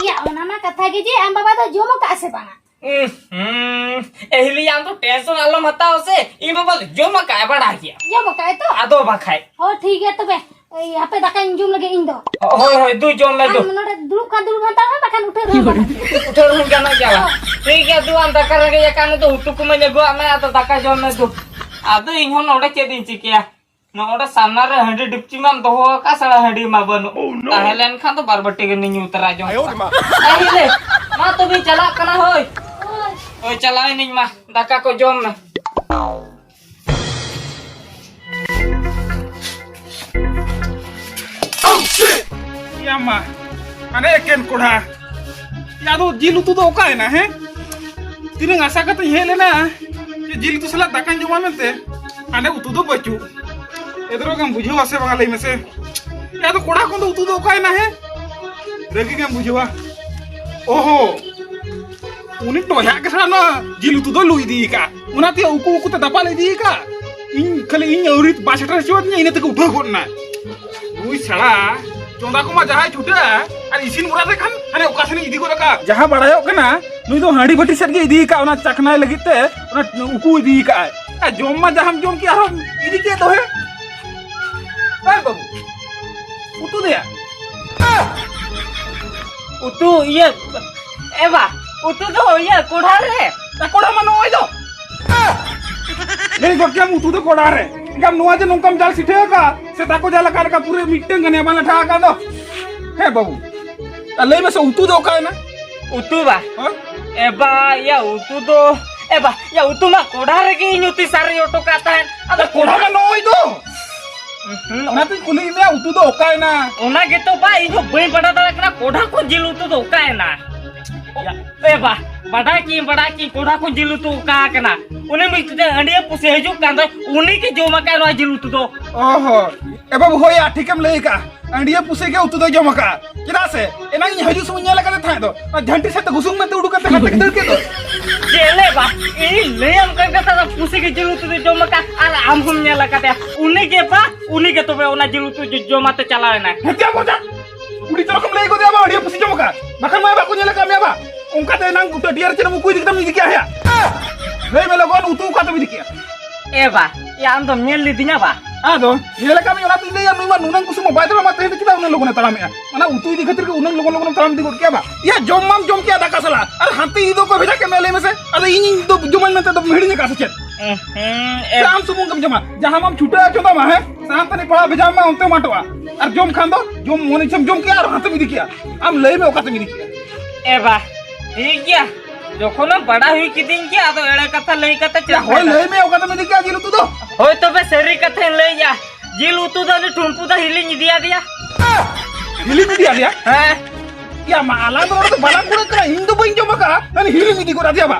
ᱤᱭᱟ, ᱚᱱᱟ ᱢᱟ ᱠᱟᱛᱷᱟ ᱜᱮ ᱡᱮ ᱟᱢ ᱵᱟᱵᱟ ᱫᱚ ᱡᱚᱢ ᱟᱠᱟᱫᱼᱟ ᱥᱮ ᱵᱟᱝᱟ? ᱩᱸ, ᱦᱩᱸ, ᱮ ᱦᱤᱞᱤ, ᱟᱢ ᱫᱚ ᱴᱮᱱᱥᱚᱱ ᱟᱞᱚᱢ ᱦᱟᱛᱟᱣᱟ ᱥᱮ, ᱤᱧ ᱵᱟᱵᱟ ᱫᱚ ᱡᱚᱢ ᱟᱠᱟᱫᱼᱟᱭ ᱵᱟᱲᱟ ᱜᱮᱭᱟ᱾ ᱡᱚᱢ ᱟᱠᱟᱫᱼᱟᱭ ᱛᱚ? ᱟᱫᱚ ᱵᱟᱠᱷᱟᱡ᱾ ᱦᱚᱸ, ᱴᱷᱤᱠ ᱜᱮᱭᱟ ᱛᱚᱵᱮ᱾ ᱮᱭ, ᱦᱟᱯᱮ ᱫᱟᱠᱟᱧ ᱡᱚᱢ ᱞᱮᱜᱮ ᱤᱧ ᱫᱚ᱾ ᱦᱳᱭ, ᱦᱳᱭ, ᱫᱩ ᱡᱚᱢ ᱢᱮ, ᱫᱩ᱾ ᱟᱢ ᱱᱚᱰᱮ ᱫᱩᱲᱩᱵ ᱠᱷᱟᱱ ᱫᱩᱲᱩᱵ ᱦᱟᱛᱟᱲ ᱢᱮ, ᱵᱟᱠᱷᱟᱱ ᱩᱴᱷᱟᱹᱣ ᱨᱮᱦᱚᱸ ᱜᱟᱱᱚᱜ ᱜᱮᱭᱟ᱾ ᱩᱴᱷᱟᱹᱣ ᱦᱚᱸ ᱜᱟᱱᱚᱜ ᱜᱮᱭᱟ᱾ ᱴᱷᱤᱠ ᱜᱮᱭᱟ, ᱫᱩ, ᱟᱢ ᱫᱟᱠᱟ ᱨᱮᱸᱜᱮᱡ ᱟᱠᱟᱫ ᱢᱮ, ᱫᱩ, ᱩᱛᱩ ᱠᱚᱢᱟᱧ ᱟᱹᱜᱩᱣᱟᱜ ᱢᱮ, ᱟᱫᱚ ᱫᱟᱠᱟ ᱡᱚᱢ ᱢᱮ, ᱫᱩ᱾ ᱟᱫᱚ ᱤᱧ ᱦᱚᱸ ᱱᱚᱰᱮ ᱪᱮᱫ ᱤᱧ ᱪᱤᱠᱟᱹᱭᱟ? ᱱᱚᱰᱮ ᱥᱟᱢᱱᱟ ᱨᱮ ᱦᱟᱺᱰᱤ ᱰᱤᱯᱪᱤ ᱢᱟᱢ ᱫᱚᱦᱚ ᱟᱠᱟᱫ, ᱥᱟᱲᱟ ᱦᱟᱺᱰᱤ ᱢᱟ ᱵᱟᱹᱱᱩᱜ᱾ ᱛᱟᱦᱮᱸ ᱞᱮᱱ ᱠᱷᱟᱱ ᱫᱚ ᱵᱟᱨ ᱵᱟᱹᱴᱤ ᱜᱟᱱᱤᱧ ᱧᱩ ᱛᱚᱨᱟ ᱡᱚᱝ ᱠᱚᱜᱼᱟ᱾ ᱮ ᱦᱤᱞᱤ, ᱢᱟ ᱛᱚᱵᱮᱧ ᱪᱟᱞᱟᱜ ᱠᱟᱱᱟ, ᱦᱳᱭ᱾ ᱦᱳᱭ, ᱪᱟᱞᱟᱣ ᱮᱱᱟᱹᱧ ᱢᱟ, ᱫᱟᱠᱟ ᱠᱚ ᱡᱚᱢ ᱢᱮ᱾ ᱭᱟ ᱢᱟ, ᱦᱟᱱᱮ ᱮᱠᱮᱱ ᱠᱚᱲᱦᱟ᱾ ᱭᱟ, ᱟᱫᱚ ᱡᱤᱞ ᱩᱛᱩ ᱫᱚ ᱚᱠᱟᱭᱮᱱᱟ, ᱦᱮᱸ? ᱛᱤᱱᱟᱹᱜ ᱟᱥᱟ ᱠᱟᱛᱮᱧ ᱦᱮᱡ ᱞᱮᱱᱟ ᱡᱮ ᱡᱤᱞ ᱩᱛᱩ ᱥᱟᱞᱟᱜ ᱫᱟᱠᱟᱧ ᱡᱚᱢᱟ ᱢᱮᱱᱛᱮ, ᱦᱟᱸᱰᱮ ᱩᱛᱩ ᱫᱚ ᱵᱟᱹᱪᱩᱜ᱾ ᱮᱫᱽᱨᱚ ᱜᱮᱢ ᱵᱩᱡᱷᱟᱹᱣᱟ ᱥᱮ ᱵᱟᱝᱟ, ᱞᱟᱹᱭ ᱢᱮᱥᱮ? ᱭᱟ, ᱟᱫᱚ ᱠᱚᱲᱟ ᱠᱚ ᱫᱚ ᱩᱛᱩ ᱫᱚ ᱚᱠᱟᱭᱮᱱᱟ, ᱦᱮᱸ? ᱨᱟᱹᱜᱤ ᱜᱮᱢ ᱵᱩᱡᱷᱟᱹᱣᱟ᱾ ᱚᱦᱚ, ᱩᱱᱤ ᱴᱚᱭᱟᱜ ᱜᱮ ᱥᱟᱞᱟ ᱱᱚᱣᱟ ᱡᱤᱞ ᱩᱛᱩ ᱫᱚ ᱞᱩ ᱤᱫᱤ ᱟᱠᱟᱫᱼᱟ᱾ ᱚᱱᱟᱛᱮ ᱩᱠᱩ ᱩᱠᱩ ᱛᱮ ᱫᱟᱯᱟᱞ ᱤᱫᱤ ᱟᱠᱟᱫᱼᱟ᱾ ᱤᱧ ᱠᱷᱟᱹᱞᱤ ᱤᱧ ᱟᱹᱣᱨᱤ ᱵᱟᱭ ᱥᱮᱴᱮᱨ ᱦᱚᱪᱚᱣᱟᱫᱤᱧᱟ, ᱤᱱᱟᱹ ᱛᱮᱜᱮ ᱩᱴᱷᱟᱹᱣ ᱜᱚᱫ ᱮᱱᱟᱭ᱾ ᱱᱩᱭ ᱥᱟᱲᱟ, ᱪᱚᱸᱫᱟ ᱠᱚᱢᱟ ᱡᱟᱦᱟᱸᱭ ᱪᱷᱩᱴᱟᱹᱜᱼᱟ, ᱟᱨ ᱤᱥᱤᱱ ᱵᱚᱨᱟ ᱛᱮ ᱠᱷᱟᱱ ᱦᱟᱱᱮ ᱚᱠᱟ ᱥᱮᱱ ᱤᱫᱤ ᱜᱚᱫ ᱟᱠᱟᱫ᱾ ᱡᱟᱦᱟᱸ ᱵᱟᱲᱟᱭᱚᱜ ᱠᱟᱱᱟ, ᱱᱩᱭ ᱫᱚ ᱦᱟᱺᱰᱤ ᱵᱷᱟᱹᱴᱤ ᱥᱮᱫ ᱜᱮ ᱤᱫᱤ ᱟᱠᱟᱫ, ᱚᱱᱟ ᱪᱟᱠᱷᱱᱟᱭ ᱞᱟᱹᱜᱤᱫ ᱛᱮ ᱚᱱᱟ ᱩᱠᱩ ᱤᱫᱤ ᱟᱠᱟᱫᱼᱟᱭ᱾ ᱟᱨ ᱡᱚᱢ ᱢᱟ ᱡᱟᱦᱟᱸᱢ ᱡᱚᱢ ᱠᱮᱫ, ᱟᱨᱦᱚᱸ ᱤᱫᱤ ᱠᱮᱫ ᱫᱚ, ᱦᱮᱸ? ᱦᱮᱸ ᱵᱟᱹᱵᱩ, ᱩᱛᱩ ᱫᱚᱭᱟ? ᱩᱛᱩ ᱤᱭᱟᱹ, ᱮ ᱵᱟ, ᱩᱛᱩ ᱫᱚ ᱤᱭᱟᱹ ᱠᱚᱲᱦᱟ ᱨᱮ᱾ ᱮ, ᱠᱚᱲᱦᱟ ᱢᱟ ᱱᱚᱜᱼᱚᱭ ᱫᱚ᱾ ᱞᱟᱹᱭ ᱜᱚᱫ ᱠᱮᱫᱟᱢ ᱩᱛᱩ ᱫᱚ ᱠᱚᱲᱦᱟ ᱨᱮ᱾ ᱮᱱᱠᱷᱟᱱ ᱱᱚᱣᱟ ᱡᱮ ᱱᱚᱝᱠᱟᱢ ᱡᱟᱞ ᱥᱤᱴᱷᱟᱹ ᱟᱠᱟᱫ, ᱥᱮᱛᱟ ᱠᱚ ᱡᱟᱞ ᱟᱠᱟᱫ ᱞᱮᱠᱟ ᱯᱩᱨᱟᱹ ᱢᱤᱫᱴᱟᱝ ᱜᱟᱱ ᱮ ᱵᱟᱝ ᱞᱟᱴᱷᱟ ᱟᱠᱟᱫ ᱫᱚ᱾ ᱦᱮᱸ ᱵᱟᱹᱵᱩ, ᱟᱨ ᱞᱟᱹᱭ ᱢᱮᱥᱮ ᱩᱛᱩ ᱫᱚ ᱚᱠᱟᱭᱮᱱᱟ? ᱩᱛᱩ ᱵᱟ? ᱦᱳᱭ᱾ ᱮ ᱵᱟ, ᱭᱟ ᱩᱛᱩ ᱫᱚ, ᱮ ᱵᱟ, ᱭᱟ ᱩᱛᱩ ᱢᱟ ᱠᱚᱲᱦᱟ ᱨᱮᱜᱮ ᱤᱧ ᱩᱛᱩ ᱥᱟᱨᱮᱡ ᱦᱚᱴᱚ ᱠᱟᱜ ᱛᱟᱦᱮᱸᱫ᱾ ᱟᱫᱚ ᱠᱚᱲᱦᱟ ᱢᱟ ᱱᱚᱜᱼᱚᱭ ᱫᱚ᱾ ᱦᱩᱸ, ᱚᱱᱟᱛᱤᱧ ᱠᱩᱞᱤᱭᱮᱫ ᱢᱮᱭᱟ, ᱩᱛᱩ ᱫᱚ ᱚᱠᱟᱭᱮᱱᱟ? ᱚᱱᱟ ᱜᱮᱛᱚ ᱵᱟ, ᱤᱧ ᱦᱚᱸ ᱵᱟᱹᱧ ᱵᱟᱰᱟᱭ ᱫᱟᱲᱮᱭᱟᱜ ᱠᱟᱱᱟ, ᱠᱚᱲᱦᱟ ᱠᱷᱚᱱ ᱡᱤᱞ ᱩᱛᱩ ᱫᱚ ᱚᱠᱟᱭᱮᱱᱟ? ᱭᱟ, ᱮ ᱵᱟ, ᱵᱟᱰᱟᱭ ᱠᱤᱧ, ᱵᱟᱰᱟᱭ ᱠᱤᱧ, ᱠᱚᱲᱦᱟ ᱠᱷᱚᱱ ᱡᱤᱞ ᱩᱛᱩ ᱚᱠᱟ ᱟᱠᱟᱱᱟ? ᱩᱱᱤ ᱢᱤᱫᱴᱮᱱ ᱟᱹᱰᱤᱭᱟᱹ ᱯᱩᱥᱤ ᱦᱤᱡᱩᱜ ᱠᱟᱱ ᱫᱚ, ᱩᱱᱤ ᱜᱮ ᱡᱚᱢ ᱟᱠᱟᱫ ᱱᱚᱣᱟ ᱡᱤᱞ ᱩᱛᱩ ᱫᱚ᱾ ᱚ ᱦᱚᱸ᱾ ᱮ ᱵᱟᱹᱵᱩ, ᱦᱳᱭ ᱭᱟ, ᱴᱷᱤᱠᱮᱢ ᱞᱟᱹᱭ ᱟᱠᱟᱫᱼᱟ᱾ ᱟᱹᱰᱤᱭᱟᱹ ᱯᱩᱥᱤ ᱜᱮ ᱩᱛᱩ ᱫᱚᱭ ᱡᱚᱢ ᱟᱠᱟᱫᱼᱟ᱾ ᱪᱮᱫᱟᱜ ᱥᱮ ᱮᱱᱟᱝ ᱤᱧ ᱦᱤᱡᱩᱜ ᱥᱚᱢᱚᱭ ᱧᱮᱞ ᱟᱠᱟᱫᱮ ᱛᱟᱦᱮᱸᱫ ᱫᱚ, ᱚᱱᱟ ᱡᱷᱟᱹᱱᱴᱤ ᱥᱮᱫ ᱛᱮ ᱜᱩᱥᱩᱢ ᱢᱮᱱᱛᱮ ᱩᱰᱩᱠ ᱠᱟᱛᱮ ᱦᱟᱱᱛᱮ ᱫᱟᱹᱲ ᱠᱮᱫ ᱫᱚ᱾ ᱪᱮᱫ ᱞᱮ ᱵᱟ, ᱤᱧ ᱞᱟᱹᱭᱟᱢ ᱠᱟᱱ ᱠᱟᱛᱷᱟ ᱫᱚ ᱯᱩᱥᱤ ᱜᱮ ᱡᱤᱞ ᱩᱛᱩ ᱫᱚᱭ ᱡᱚᱢ ᱟᱠᱟᱫᱼᱟ, ᱟᱨ ᱟᱢ ᱦᱚᱸᱢ ᱧᱮᱞ ᱟᱠᱟᱫᱮᱭᱟ᱾ ᱩᱱᱤ ᱜᱮ ᱵᱟ, ᱩᱱᱤ ᱜᱮ ᱛᱚᱵᱮ ᱚᱱᱟ ᱡᱤᱞ ᱩᱛᱩ ᱡᱚ-, ᱡᱚᱢ ᱟᱛᱮ ᱪᱟᱞᱟᱣ ᱮᱱᱟᱭ᱾ ᱦᱮᱸ, ᱪᱮᱫ ᱮᱢ ᱨᱚᱲ ᱮᱫᱟ? ᱠᱩᱲᱤ ᱛᱚᱨᱟ ᱠᱷᱚᱱ ᱞᱟᱹᱭ ᱜᱚᱫᱮᱭᱟ ᱵᱟ, ᱟᱹᱰᱤᱭᱟᱹ ᱯᱩᱥᱤ ᱡᱚᱢ ᱟᱠᱟᱫᱼᱟ᱾ ᱵᱟᱠᱷᱟᱱ ᱢᱟ ᱵᱟᱠᱚ ᱧᱮᱞ ᱟᱠᱟᱫ ᱢᱮᱭᱟ ᱵᱟ᱾ ᱚᱱᱠᱟᱛᱮ ᱮᱱᱟᱝ ᱴᱟᱹᱴᱭᱟᱹ ᱨᱮ ᱪᱮᱫ ᱮᱢ ᱩᱠᱩ ᱤᱫᱤ ᱠᱮᱫᱟᱢ ᱤᱫᱤ ᱠᱮᱜᱼᱟ ᱦᱮᱸ? ᱞᱟᱹᱭ ᱢᱮ ᱞᱚᱜᱚᱱ, ᱩᱛᱩ ᱚᱠᱟᱛᱮᱢ ᱤᱫᱤ ᱠᱮᱜᱼᱟ? ᱮ ᱵᱟ, ᱭᱟ ᱟᱢ ᱫᱚᱢ ᱧᱮᱞ ᱞᱤᱫᱤᱧᱟ ᱵᱟ? ᱟᱫᱚ ᱧᱮᱞ ᱟᱠᱟᱫ ᱢᱮᱭᱟ, ᱚᱱᱟᱛᱤᱧ ᱞᱟᱹᱭᱟ, ᱱᱩᱭ ᱢᱟ ᱱᱩᱱᱟᱹᱝ ᱠᱩᱥᱤ ᱢᱟ ᱵᱟᱭ ᱛᱟᱲᱟᱢᱟ, ᱛᱮᱦᱮᱧ ᱫᱚ ᱪᱮᱫᱟᱜ ᱩᱱᱟᱹᱜ ᱞᱚᱜᱚᱱᱮ ᱛᱟᱲᱟᱢᱮᱜᱼᱟ? ᱚᱱᱟ ᱩᱛᱩ ᱤᱫᱤ ᱠᱷᱟᱹᱛᱤᱨ ᱜᱮ ᱩᱱᱟᱹᱝ ᱞᱚᱜᱚᱱ ᱞᱚᱜᱚᱱ ᱛᱟᱲᱟᱢ ᱤᱫᱤ ᱜᱚᱫ ᱠᱮᱜᱼᱟ ᱵᱟ? ᱭᱟ ᱡᱚᱢ ᱢᱟᱢ ᱡᱚᱢ ᱠᱮᱜᱼᱟ ᱫᱟᱠᱟ ᱥᱟᱞᱟᱜ, ᱟᱨ ᱦᱟᱱᱛᱮ ᱤᱫᱤ ᱫᱚ ᱚᱠᱚᱭ ᱵᱷᱮᱡᱟ ᱠᱮᱫ ᱢᱮᱭᱟ ᱞᱟᱹᱭ ᱢᱮᱥᱮ? ᱟᱫᱚ ᱤᱧᱤᱧ ᱫᱚ ᱡᱚᱢᱟᱹᱧ ᱢᱮᱱᱛᱮ ᱫᱚᱢ ᱦᱤᱲᱤᱧ ᱟᱠᱟᱫᱼᱟ ᱥᱮ ᱪᱮᱫ? ᱦᱩᱸ, ᱮ- ᱥᱮ ᱟᱢ ᱥᱩᱢᱩᱝ ᱜᱮᱢ ᱡᱚᱢᱟ? ᱡᱟᱦᱟᱸ ᱢᱟᱢ ᱪᱷᱩᱴᱟᱹᱣ ᱪᱚᱸᱫᱟ ᱢᱟ, ᱦᱮᱸ, ᱥᱟᱦᱟᱱ ᱛᱟᱹᱱᱤᱡ ᱯᱟᱲᱟ ᱵᱷᱮᱡᱟ ᱢᱟ, ᱚᱱᱛᱮ ᱢᱟᱴᱚᱜᱼᱟ᱾ ᱟᱨ ᱡᱚᱢ ᱠᱷᱟᱱ ᱫᱚ ᱡᱚᱢ ᱢᱚᱱ ᱤᱪᱪᱷᱟᱢ ᱡᱚᱢ ᱠᱮᱜᱼᱟ ᱟᱨ ᱦᱟᱱᱛᱮᱢ ᱤᱫᱤ ᱠᱮᱜᱼᱟ᱾ ᱟᱢ ᱞᱟᱹᱭ ᱢᱮ ᱚᱠᱟᱛᱮᱢ ᱤᱫᱤ ᱠᱮᱜᱼᱟ? ᱮ ᱵᱟ, ᱴᱷᱤᱠ ᱜᱮᱭᱟ, ᱡᱚᱠᱷᱚᱱᱮᱢ ᱵᱟᱲᱟᱭ ᱦᱩᱭ ᱠᱤᱫᱤᱧ ᱜᱮᱭᱟ, ᱟᱫᱚ ᱮᱲᱮ ᱠᱟᱛᱷᱟ ᱞᱟᱹᱭ ᱠᱟᱛᱮ ᱪᱮᱫ ᱭᱟ, ᱦᱳᱭ, ᱯᱷᱟᱭᱫᱟ? ᱞᱟᱹᱭ ᱢᱮ ᱚᱠᱟᱛᱮᱢ ᱤᱫᱤ ᱠᱮᱜᱼᱟ ᱡᱤᱞ ᱩᱛᱩ ᱫᱚ? ᱦᱳᱭ, ᱛᱚᱵᱮ ᱥᱟᱹᱨᱤ ᱠᱟᱛᱷᱟᱧ ᱞᱟᱹᱭᱮᱜᱼᱟ, ᱡᱤᱞ ᱩᱛᱩ ᱫᱚ ᱩᱱᱤ ᱴᱷᱩᱢᱯᱩ ᱫᱟ ᱦᱤᱞᱤᱧ ᱤᱫᱤᱭᱟᱫᱮᱭᱟ᱾ ᱦᱤᱞᱤᱢ ᱤᱫᱤᱭᱟᱫᱮᱭᱟ? ᱦᱮᱸ᱾ ᱭᱟ ᱢᱟ, ᱟᱞᱟᱝ ᱫᱚ ᱱᱚᱰᱮ ᱫᱚ ᱵᱟᱞᱟᱝ ᱠᱩᱲᱟᱹᱜ ᱠᱟᱱᱟ, ᱤᱧ ᱫᱚ ᱵᱟᱹᱧ ᱡᱚᱢ ᱟᱠᱟᱫᱼᱟ, ᱱᱟᱹᱱᱤ ᱦᱤᱞᱤᱢ ᱤᱫᱤ ᱜᱚᱫ ᱟᱫᱮᱭᱟ ᱵᱟ?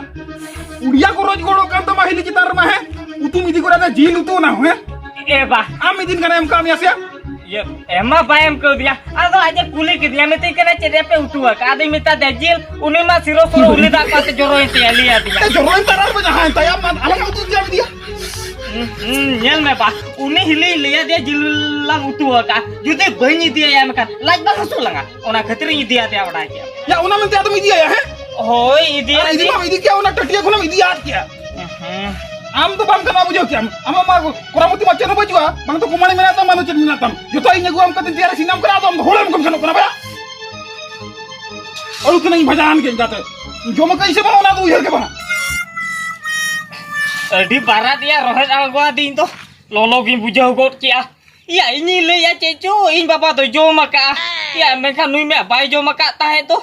ᱩᱲᱤᱭᱟ ᱠᱚ ᱨᱚᱡᱽ ᱜᱚᱲᱚᱜ ᱠᱟᱱ ᱛᱟᱢᱟ ᱦᱤᱞᱤ ᱪᱮᱛᱟᱱ ᱨᱮᱢᱟ, ᱦᱮᱸ? ᱩᱛᱩᱢ ᱤᱫᱤ ᱜᱚᱫ ᱟᱫᱮᱭᱟ, ᱡᱤᱞ ᱩᱛᱩ ᱚᱱᱟ ᱦᱚᱸ, ᱦᱮᱸ? ᱮ ᱵᱟ᱾ ᱟᱢ ᱢᱤᱫ ᱫᱤᱱ ᱜᱟᱱᱮ ᱮᱢ ᱠᱟᱜ ᱢᱮᱭᱟ ᱥᱮ? ᱤᱭᱟᱹ, ᱮᱢ ᱢᱟ ᱵᱟᱭ ᱮᱢ ᱠᱟᱣᱫᱤᱧᱟ᱾ ᱟᱫᱚ ᱟᱡ ᱮ ᱠᱩᱞᱤ ᱠᱤᱫᱤᱧᱟ, ᱢᱮᱛᱟᱹᱧ ᱠᱟᱱᱟ, "ᱪᱮᱫ ᱨᱮᱭᱟᱜ ᱯᱮ ᱩᱛᱩ ᱟᱠᱟᱫ?" ᱟᱫᱚᱧ ᱢᱮᱛᱟ ᱫᱮᱭᱟ, "ᱡᱤᱞ᱾" ᱩᱱᱤ ᱢᱟ ᱥᱤᱨᱚ ᱥᱚᱨᱚ ᱩᱞᱤ ᱫᱟᱜ ᱠᱚ ᱟᱛᱮ ᱡᱚᱨᱚᱭᱮᱱ ᱛᱟᱭᱟ, ᱞᱟᱹᱭ ᱟᱫᱤᱧᱟ᱾ ᱮ, ᱡᱚᱨᱚᱭᱮᱱ ᱛᱟᱨᱟ ᱨᱮ ᱡᱟᱦᱟᱸᱭ ᱛᱟᱭᱟ, ᱢᱟ ᱟᱞᱟᱝ ᱩᱛᱩ ᱡᱟᱢ ᱤᱫᱤᱭᱟ᱾ ᱦᱩᱸ, ᱦᱩᱸ, ᱧᱮᱞ ᱢᱮ ᱵᱟ, ᱩᱱᱤ ᱦᱤᱞᱤᱧ ᱞᱟᱹᱭ ᱟᱫᱮᱭᱟ, "ᱡᱤᱞ ᱞᱟᱝ ᱩᱛᱩ ᱟᱠᱟᱫ, ᱡᱩᱫᱤ ᱵᱟᱹᱧ ᱤᱫᱤᱭᱟᱭᱟ ᱢᱮᱱᱠᱷᱟᱱ ᱞᱟᱡ ᱵᱟᱝ ᱦᱟᱹᱥᱩ ᱞᱟᱝᱟ?" ᱚᱱᱟ ᱠᱷᱟᱹᱛᱤᱨ ᱤᱧ ᱤᱫᱤ ᱟᱫᱮᱭᱟ, ᱵᱟᱰᱟᱭ ᱠᱮᱫ ᱟᱢ᱾ ᱭᱟ, ᱚᱱᱟ ᱢᱮᱱᱛᱮ ᱟᱫᱚᱢ ᱤᱫᱤᱭᱟᱭᱟ, ᱦᱮᱸ? ᱦᱳᱭ, ᱤᱫᱤ ᱟᱨ ᱤᱫᱤ ᱟᱫᱮᱭᱟ᱾ ᱢᱟᱢ ᱤᱫᱤ ᱠᱮᱭᱟ, ᱚᱱᱟ ᱴᱟᱹᱴᱤᱭᱟᱹ ᱠᱷᱚᱱᱮᱢ ᱤᱫᱤ ᱟᱫ ᱠᱮᱭᱟ᱾ ᱦᱮᱸ᱾ ᱟᱢ ᱫᱚ ᱵᱟᱢ ᱜᱟᱱᱚᱜᱼᱟ, ᱵᱩᱡᱷᱟᱹᱣ ᱠᱮᱜᱼᱟᱢ᱾ ᱟᱢᱟᱜ ᱢᱟ ᱠᱚᱨᱟᱢᱚᱛᱤ ᱢᱟ ᱪᱮᱫ ᱦᱚᱸ ᱵᱟᱹᱪᱩᱜᱼᱟ, ᱵᱟᱝ ᱫᱚ ᱠᱩᱢᱟᱹᱲᱤ ᱢᱮᱱᱟᱜ ᱛᱟᱢ, ᱵᱟᱝ ᱫᱚ ᱪᱮᱫ ᱢᱮᱱᱟᱜ ᱛᱟᱢ᱾ ᱡᱚᱛᱚ ᱤᱧ ᱟᱹᱜᱩᱣᱟᱢ ᱠᱟᱛᱮ ᱛᱮᱭᱟᱨ ᱤᱥᱤᱱᱟᱢ ᱠᱟᱱᱟ, ᱟᱫᱚ ᱟᱢ ᱫᱚ ᱦᱚᱲᱮᱢ ᱠᱚᱢ ᱥᱮᱱᱚᱜ ᱠᱟᱱᱟ ᱵᱟᱭᱟ᱾ ᱟᱹᱞᱩ ᱛᱤᱱᱟᱹᱜ ᱤᱧ ᱵᱷᱟᱡᱟ ᱟᱱ ᱜᱮ ᱤᱧ ᱜᱟᱛᱮ᱾ ᱡᱚᱢ ᱟᱠᱟᱫ ᱤᱧ ᱥᱮ ᱵᱟᱝ, ᱚᱱᱟ ᱫᱚ ᱩᱭᱦᱟᱹᱨ ᱜᱮ ᱵᱟᱝ᱾ ᱟᱹᱰᱤ ᱵᱟᱨᱟᱫ ᱭᱟ ᱨᱚᱦᱮᱫ ᱟᱬᱜᱚᱣᱟᱫᱤᱧ ᱫᱚ, ᱞᱚᱞᱚ ᱜᱤᱧ ᱵᱩᱡᱷᱟᱹᱣ ᱜᱚᱫ ᱠᱮᱜᱼᱟ᱾ ᱭᱟ, ᱤᱧᱤᱧ ᱞᱟᱹᱭᱟ ᱪᱮᱫ ᱪᱚ, ᱤᱧ ᱵᱟᱵᱟ ᱫᱚᱭ ᱡᱚᱢ ᱟᱠᱟᱜᱼᱟ᱾ ᱭᱟ, ᱢᱮᱱᱠᱷᱟᱱ ᱱᱩᱭ ᱢᱟ ᱵᱟᱭ ᱡᱚᱢ ᱟᱠᱟᱫ ᱛᱟᱦᱮᱸᱫ ᱫᱚ᱾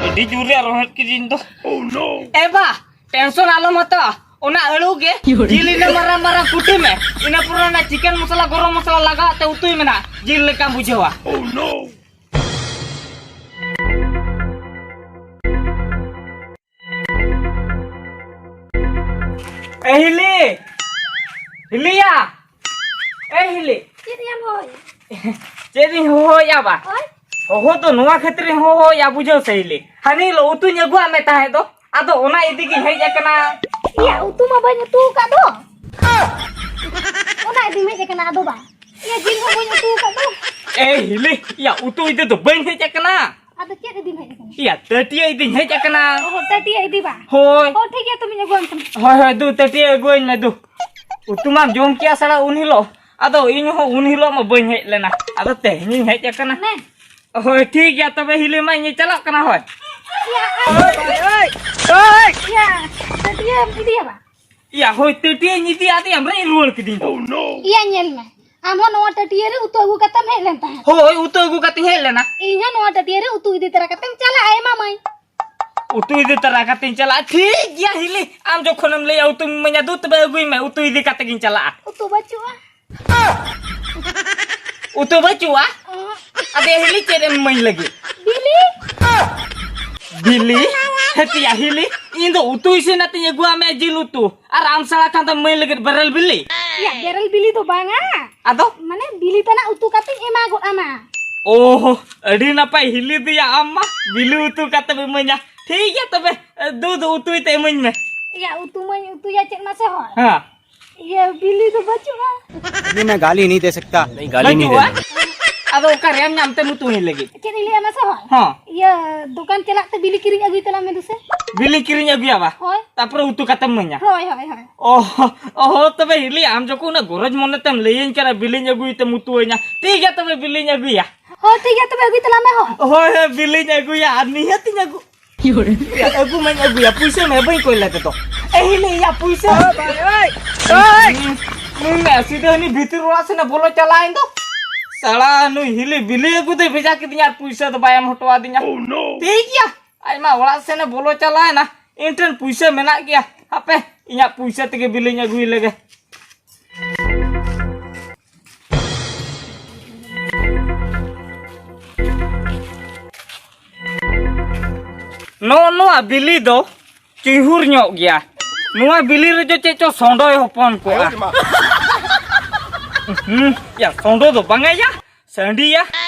ᱟᱹᱰᱤ ᱡᱳᱨ ᱨᱮ ᱨᱚᱦᱮᱫ ᱠᱤᱫᱤᱧ ᱫᱚ᱾ Oh no! ᱮ ᱵᱟ, ᱴᱮᱱᱥᱚᱱ ᱟᱞᱚᱢ ᱦᱟᱛᱟᱣᱟ, ᱚᱱᱟ ᱟᱹᱲᱩ ᱜᱮ ᱡᱤᱞ ᱤᱱᱟᱹ ᱢᱟᱨᱟᱝ ᱢᱟᱨᱟᱝ ᱠᱩᱴᱤ ᱢᱮ, ᱤᱱᱟᱹ ᱯᱚᱨᱮ ᱚᱱᱟ ᱪᱤᱠᱮᱱ ᱢᱚᱥᱞᱟ, ᱜᱚᱨᱚᱢ ᱢᱚᱥᱞᱟ ᱞᱟᱜᱟᱣ ᱛᱮ ᱩᱛᱩᱭ ᱢᱮ ᱱᱟᱜ, ᱡᱤᱞ ᱞᱮᱠᱟᱢ ᱵᱩᱡᱷᱟᱹᱣᱟ᱾ Oh no! ᱮ ᱦᱤᱞᱤ! ᱦᱤᱞᱤᱭᱟ! ᱮ ᱦᱤᱞᱤ! ᱪᱮᱫ ᱭᱟᱢ ᱦᱳᱭ? ᱪᱮᱫ ᱤᱧ ᱦᱚᱦᱚᱭᱟ ᱵᱟ? ᱦᱳᱭ? ᱦᱚᱦᱚ ᱫᱚ ᱱᱚᱣᱟ ᱠᱷᱟᱹᱛᱤᱨ ᱤᱧ ᱦᱚᱦᱚᱭᱟ, ᱵᱩᱡᱷᱟᱹᱣ ᱥᱮ ᱦᱤᱞᱤ? ᱦᱟᱹᱱᱤ ᱦᱤᱞᱳᱜ ᱩᱛᱩᱧ ᱟᱹᱜᱩᱣᱟᱫ ᱢᱮ ᱛᱟᱦᱮᱸᱫ ᱫᱚ, ᱟᱫᱚ ᱚᱱᱟ ᱤᱫᱤ ᱜᱤᱧ ᱦᱮᱡ ᱟᱠᱟᱱᱟ᱾ ᱤᱭᱟ, ᱩᱛᱩ ᱢᱟ ᱵᱟᱹᱧ ᱩᱛᱩ ᱟᱠᱟᱫ ᱫᱚ᱾ ᱚᱱᱟ ᱤᱫᱤᱢ ᱦᱮᱡ ᱟᱠᱟᱱᱟ ᱟᱫᱚ ᱵᱟ? ᱤᱭᱟ, ᱡᱤᱞ ᱦᱚᱸ ᱵᱟᱹᱧ ᱩᱛᱩ ᱟᱠᱟᱫ ᱫᱚ᱾ ᱮ ᱦᱤᱞᱤ, ᱤᱭᱟ, ᱩᱛᱩ ᱤᱫᱤ ᱫᱚ ᱵᱟᱹᱧ ᱦᱮᱡ ᱟᱠᱟᱱᱟ᱾ ᱟᱫᱚ ᱪᱮᱫ ᱤᱫᱤᱢ ᱦᱮᱡ ᱟᱠᱟᱱᱟ? ᱤᱭᱟ, ᱴᱟᱹᱴᱤᱭᱟᱹ ᱤᱫᱤᱧ ᱦᱮᱡ ᱟᱠᱟᱱᱟ᱾ ᱚ, ᱴᱟᱹᱴᱤᱭᱟᱹ ᱤᱫᱤ ᱵᱟ? ᱦᱳᱭ᱾ ᱚ, ᱴᱷᱤᱠ ᱜᱮᱭᱟ, ᱛᱚᱵᱮᱧ ᱟᱹᱜᱩᱣᱟᱢ ᱠᱟᱱᱟ᱾ ᱦᱳᱭ, ᱦᱳᱭ, ᱫᱩ, ᱴᱟᱹᱴᱤᱭᱟᱹ ᱟᱹᱜᱩᱣᱟᱹᱧ ᱢᱮ ᱫᱩ᱾ ᱩᱛᱩ ᱢᱟᱢ ᱡᱚᱢ ᱠᱮᱭᱟ ᱥᱟᱞᱟ ᱩᱱ ᱦᱤᱞᱳᱜ᱾ ᱟᱫᱚ ᱤᱧ ᱦᱚᱸ ᱩᱱ ᱦᱤᱞᱳᱜ ᱢᱟ ᱵᱟᱹᱧ ᱦᱮᱡ ᱞᱮᱱᱟ᱾ ᱟᱫᱚ ᱛᱮᱦᱮᱧᱤᱧ ᱦᱮᱡ ᱟᱠᱟᱱᱟ᱾ ᱦᱮᱸ᱾ ᱦᱳᱭ, ᱴᱷᱤᱠ ᱜᱮᱭᱟ, ᱛᱚᱵᱮ ᱦᱤᱞᱤ ᱢᱟ ᱤᱧ ᱪᱟᱞᱟᱜ ᱠᱟᱱᱟ, ᱦᱳᱭ᱾ ᱤᱭᱟ, ᱳᱭ, ᱳᱭ, ᱳᱭ, ᱳᱭ᱾ ᱤᱭᱟ, ᱴᱟᱹᱴᱤᱭᱟᱹᱢ ᱤᱫᱤᱭᱟ ᱵᱟ? ᱤᱭᱟ, ᱦᱳᱭ, ᱴᱟᱹᱴᱤᱭᱟᱹᱧ ᱤᱫᱤ ᱟᱫᱮᱭᱟ, ᱟᱢ ᱨᱮ ᱨᱩᱣᱟᱹᱲ ᱠᱤᱫᱤᱧ ᱫᱚ᱾ ᱤᱭᱟ, ᱧᱮᱞ ᱢᱮ, ᱟᱢ ᱦᱚᱸ ᱱᱚᱣᱟ ᱴᱟᱹᱴᱤᱭᱟᱹ ᱨᱮ ᱩᱛᱩ ᱟᱹᱜᱩ ᱠᱟᱛᱮᱢ ᱦᱮᱡ ᱞᱮᱱ ᱛᱟᱦᱮᱸᱫ᱾ ᱦᱳᱭ, ᱩᱛᱩ ᱟᱹᱜᱩ ᱠᱟᱛᱮᱧ ᱦᱮᱡ ᱞᱮᱱᱟ᱾ ᱤᱧ ᱦᱚᱸ ᱱᱚᱣᱟ ᱴᱟᱹᱴᱤᱭᱟᱹ ᱨᱮ ᱩᱛᱩ ᱤᱫᱤ ᱛᱚᱨᱟ ᱠᱟᱛᱮᱢ ᱪᱟᱞᱟᱜᱼᱟ, ᱮᱢᱟᱢᱟᱹᱧ᱾ ᱩᱛᱩ ᱤᱫᱤ ᱛᱚᱨᱟ ᱠᱟᱛᱮᱧ ᱪᱟᱞᱟᱜᱼᱟ᱾ ᱴᱷᱤᱠ ᱜᱮᱭᱟ ᱦᱤᱞᱤ, ᱟᱢ ᱡᱚᱠᱷᱚᱱᱮᱢ ᱞᱟᱹᱭᱟ ᱩᱛᱩᱢ ᱤᱢᱟᱹᱧᱟ, ᱫᱩ ᱛᱚᱵᱮ ᱟᱹᱜᱩᱭ ᱢᱮ, ᱩᱛᱩ ᱤᱫᱤ ᱠᱟᱛᱮ ᱜᱤᱧ ᱪᱟᱞᱟᱜᱼᱟ᱾ ᱩᱛᱩ ᱵᱟᱹᱪᱩᱜᱼᱟ᱾ ᱩᱛᱩ ᱵᱟᱹᱪᱩᱜᱼᱟ? ᱚᱦᱚᱸ᱾ ᱟᱫᱚ ᱦᱤᱞᱤ ᱪᱮᱫ ᱮᱢ ᱤᱢᱟᱹᱧ ᱞᱟᱹᱜᱤᱫ? ᱵᱤᱞᱤ᱾ ᱵᱤᱞᱤ? ᱦᱮᱛᱤᱭᱟ ᱦᱤᱞᱤ, ᱤᱧ ᱫᱚ ᱩᱛᱩ ᱤᱥᱤᱱ ᱟᱛᱮᱧ ᱟᱹᱜᱩᱣᱟᱜ ᱢᱮ, ᱡᱤᱞ ᱩᱛᱩ, ᱟᱨ ᱟᱢ ᱥᱟᱞᱟ ᱠᱷᱟᱱ ᱫᱚ ᱤᱢᱟᱹᱧ ᱞᱟᱹᱜᱤᱫ ᱵᱮᱨᱮᱞ ᱵᱤᱞᱤ? ᱭᱟ, ᱵᱮᱨᱮᱞ ᱵᱤᱞᱤ ᱫᱚ ᱵᱟᱝᱟ᱾ ᱟᱫᱚ? ᱢᱟᱱᱮ ᱵᱤᱞᱤ ᱛᱟᱱᱟᱜ ᱩᱛᱩ ᱠᱟᱛᱮᱧ ᱮᱢᱟ ᱜᱚᱫ ᱟᱢᱟ᱾ ᱳᱦᱳ, ᱟᱹᱰᱤ ᱱᱟᱯᱟᱭ ᱦᱤᱞᱤ ᱫᱤᱭᱟ, ᱟᱢ ᱢᱟ ᱵᱤᱞᱤ ᱩᱛᱩ ᱠᱟᱛᱮᱢ ᱤᱢᱟᱹᱧᱟ᱾ ᱴᱷᱤᱠ ᱜᱮᱭᱟ ᱛᱚᱵᱮ, ᱫᱩ, ᱫᱩ, ᱩᱛᱩᱭ ᱛᱮ ᱤᱢᱟᱹᱧ ᱢᱮ᱾ ᱭᱟ, ᱩᱛᱩ ᱢᱟᱹᱧ ᱩᱛᱩᱭᱟ, ᱪᱮᱫ ᱢᱟᱥᱮ ᱦᱚᱲ? ᱦᱮᱸ᱾ ᱤᱭᱟᱹ, ᱵᱤᱞᱤ ᱫᱚ ᱵᱟᱹᱪᱩᱜᱼᱟ᱾ ये मैं गाली नहीं दे सकता। नहीं, गाली नहीं ᱵᱟᱹᱪᱩᱜᱼᱟ? देना। ᱟᱫᱚ ᱚᱠᱟᱨᱮ ᱟᱢ ᱧᱟᱢ ᱛᱮᱢ ᱩᱛᱩ ᱟᱹᱧ ᱞᱟᱹᱜᱤᱫ? ᱪᱮᱫ ᱤᱧ ᱞᱟᱹᱭᱟ ᱢᱟᱥᱮ ᱦᱚᱲ? ᱦᱚᱸ᱾ ᱤᱭᱟᱹ, ᱫᱚᱠᱟᱱ ᱪᱟᱞᱟᱜ ᱛᱮ ᱵᱤᱞᱤ ᱠᱤᱨᱤᱧ ᱟᱹᱜᱩᱭ ᱛᱟᱞᱟᱝ ᱢᱮ ᱫᱩᱥᱮ᱾ ᱵᱤᱞᱤ ᱠᱤᱨᱤᱧ ᱟᱹᱜᱩᱭᱟ ᱵᱟ? ᱦᱳᱭ᱾ ᱛᱟᱯᱚᱨᱮ ᱩᱛᱩ ᱠᱟᱛᱮᱢ ᱤᱢᱟᱹᱧᱟ? ᱦᱳᱭ, ᱦᱳᱭ, ᱦᱳᱭ᱾ ᱚᱦᱚ, ᱚᱦᱚ, ᱛᱚᱵᱮ ᱦᱤᱞᱤ, ᱟᱢ ᱡᱚᱠᱷᱚᱱ ᱩᱱᱟᱹᱜ ᱜᱚᱨᱚᱡᱽ ᱢᱚᱱᱮ ᱛᱮᱢ ᱞᱟᱹᱭᱟᱹᱧ ᱠᱟᱱᱟ, ᱵᱤᱞᱤᱧ ᱟᱹᱜᱩᱭ ᱛᱮᱢ ᱩᱛᱩ ᱟᱹᱧᱟ᱾ ᱴᱷᱤᱠ ᱜᱮᱭᱟ, ᱛᱚᱵᱮ ᱵᱤᱞᱤᱧ ᱟᱹᱜᱩᱭᱟ᱾ ᱦᱳᱭ, ᱴᱷᱤᱠ ᱜᱮᱭᱟ, ᱛᱚᱵᱮ ᱟᱹᱜᱩᱭ ᱛᱟᱞᱟᱝ ᱢᱮ ᱦᱳᱭ᱾ ᱦᱳᱭ, ᱦᱳᱭ, ᱵᱤᱞᱤᱧ ᱟᱹᱜᱩᱭᱟ, ᱟᱨ ᱱᱤᱦᱟᱹᱛᱤᱧ ᱟᱹᱜᱩ᱾ ᱟᱹᱜᱩ ᱢᱟᱧ ᱟᱹᱜᱩᱭᱟ, ᱯᱩᱭᱥᱟᱹ ᱢᱮ, ᱵᱟᱹᱧ ᱠᱚᱭ ᱞᱮᱫ ᱫᱚ᱾ ᱮ ᱦᱤᱞᱤ, ᱭᱟ, ᱯᱩᱭᱥᱟᱹ᱾ ᱳᱭ, ᱳᱭ, ᱳᱭ᱾ ᱱᱩᱭ ᱢᱮ, ᱥᱤᱫᱷᱟᱹ ᱦᱟᱹᱱᱤ ᱵᱷᱤᱛᱤᱨ ᱚᱲᱟᱜ ᱥᱮᱱᱮ ᱵᱚᱞᱚ ᱪᱟᱞᱟᱣᱮᱱ ᱫᱚ᱾ ᱥᱟᱞᱟ, ᱱᱩᱭ ᱦᱤᱞᱤ ᱵᱤᱞᱤ ᱟᱹᱜᱩ ᱫᱚᱭ ᱵᱷᱮᱡᱟ ᱠᱤᱫᱤᱧᱟ ᱟᱨ ᱯᱩᱭᱥᱟᱹ ᱫᱚ ᱵᱟᱭ ᱮᱢ ᱦᱚᱴᱚ ᱟᱫᱤᱧᱟ᱾ Oh, no. ᱴᱷᱤᱠ ᱜᱮᱭᱟ, ᱟᱡ ᱢᱟ ᱚᱲᱟᱜ ᱥᱮᱱᱮ ᱵᱚᱞᱚ ᱪᱟᱞᱟᱣᱮᱱᱟ᱾ ᱤᱧ ᱴᱷᱮᱱ ᱯᱩᱭᱥᱟᱹ ᱢᱮᱱᱟᱜ ᱜᱮᱭᱟ, ᱦᱟᱯᱮ ᱤᱧᱟᱹᱜ ᱯᱩᱭᱥᱟᱹ ᱛᱮᱜᱮ ᱵᱤᱞᱤᱧ ᱟᱹᱜᱩᱭ ᱞᱮᱜᱮ᱾ ᱱᱚᱜᱼᱚ ᱱᱚᱣᱟ ᱵᱤᱞᱤ ᱫᱚ ᱪᱩᱭᱦᱩᱨ ᱧᱚᱜ ᱜᱮᱭᱟ᱾ ᱱᱚᱣᱟ ᱵᱤᱞᱤ ᱨᱮᱫᱚ ᱪᱮᱫ ᱪᱚ ᱥᱚᱸᱰᱚᱭ ᱦᱚᱯᱚᱱ ᱠᱚᱜᱼᱟ᱾ ᱦᱩᱸ, ᱭᱟ, ᱥᱚᱸᱰᱚ ᱫᱚ ᱵᱟᱝᱟ ᱭᱟ, ᱥᱟᱺᱰᱤᱭᱟ᱾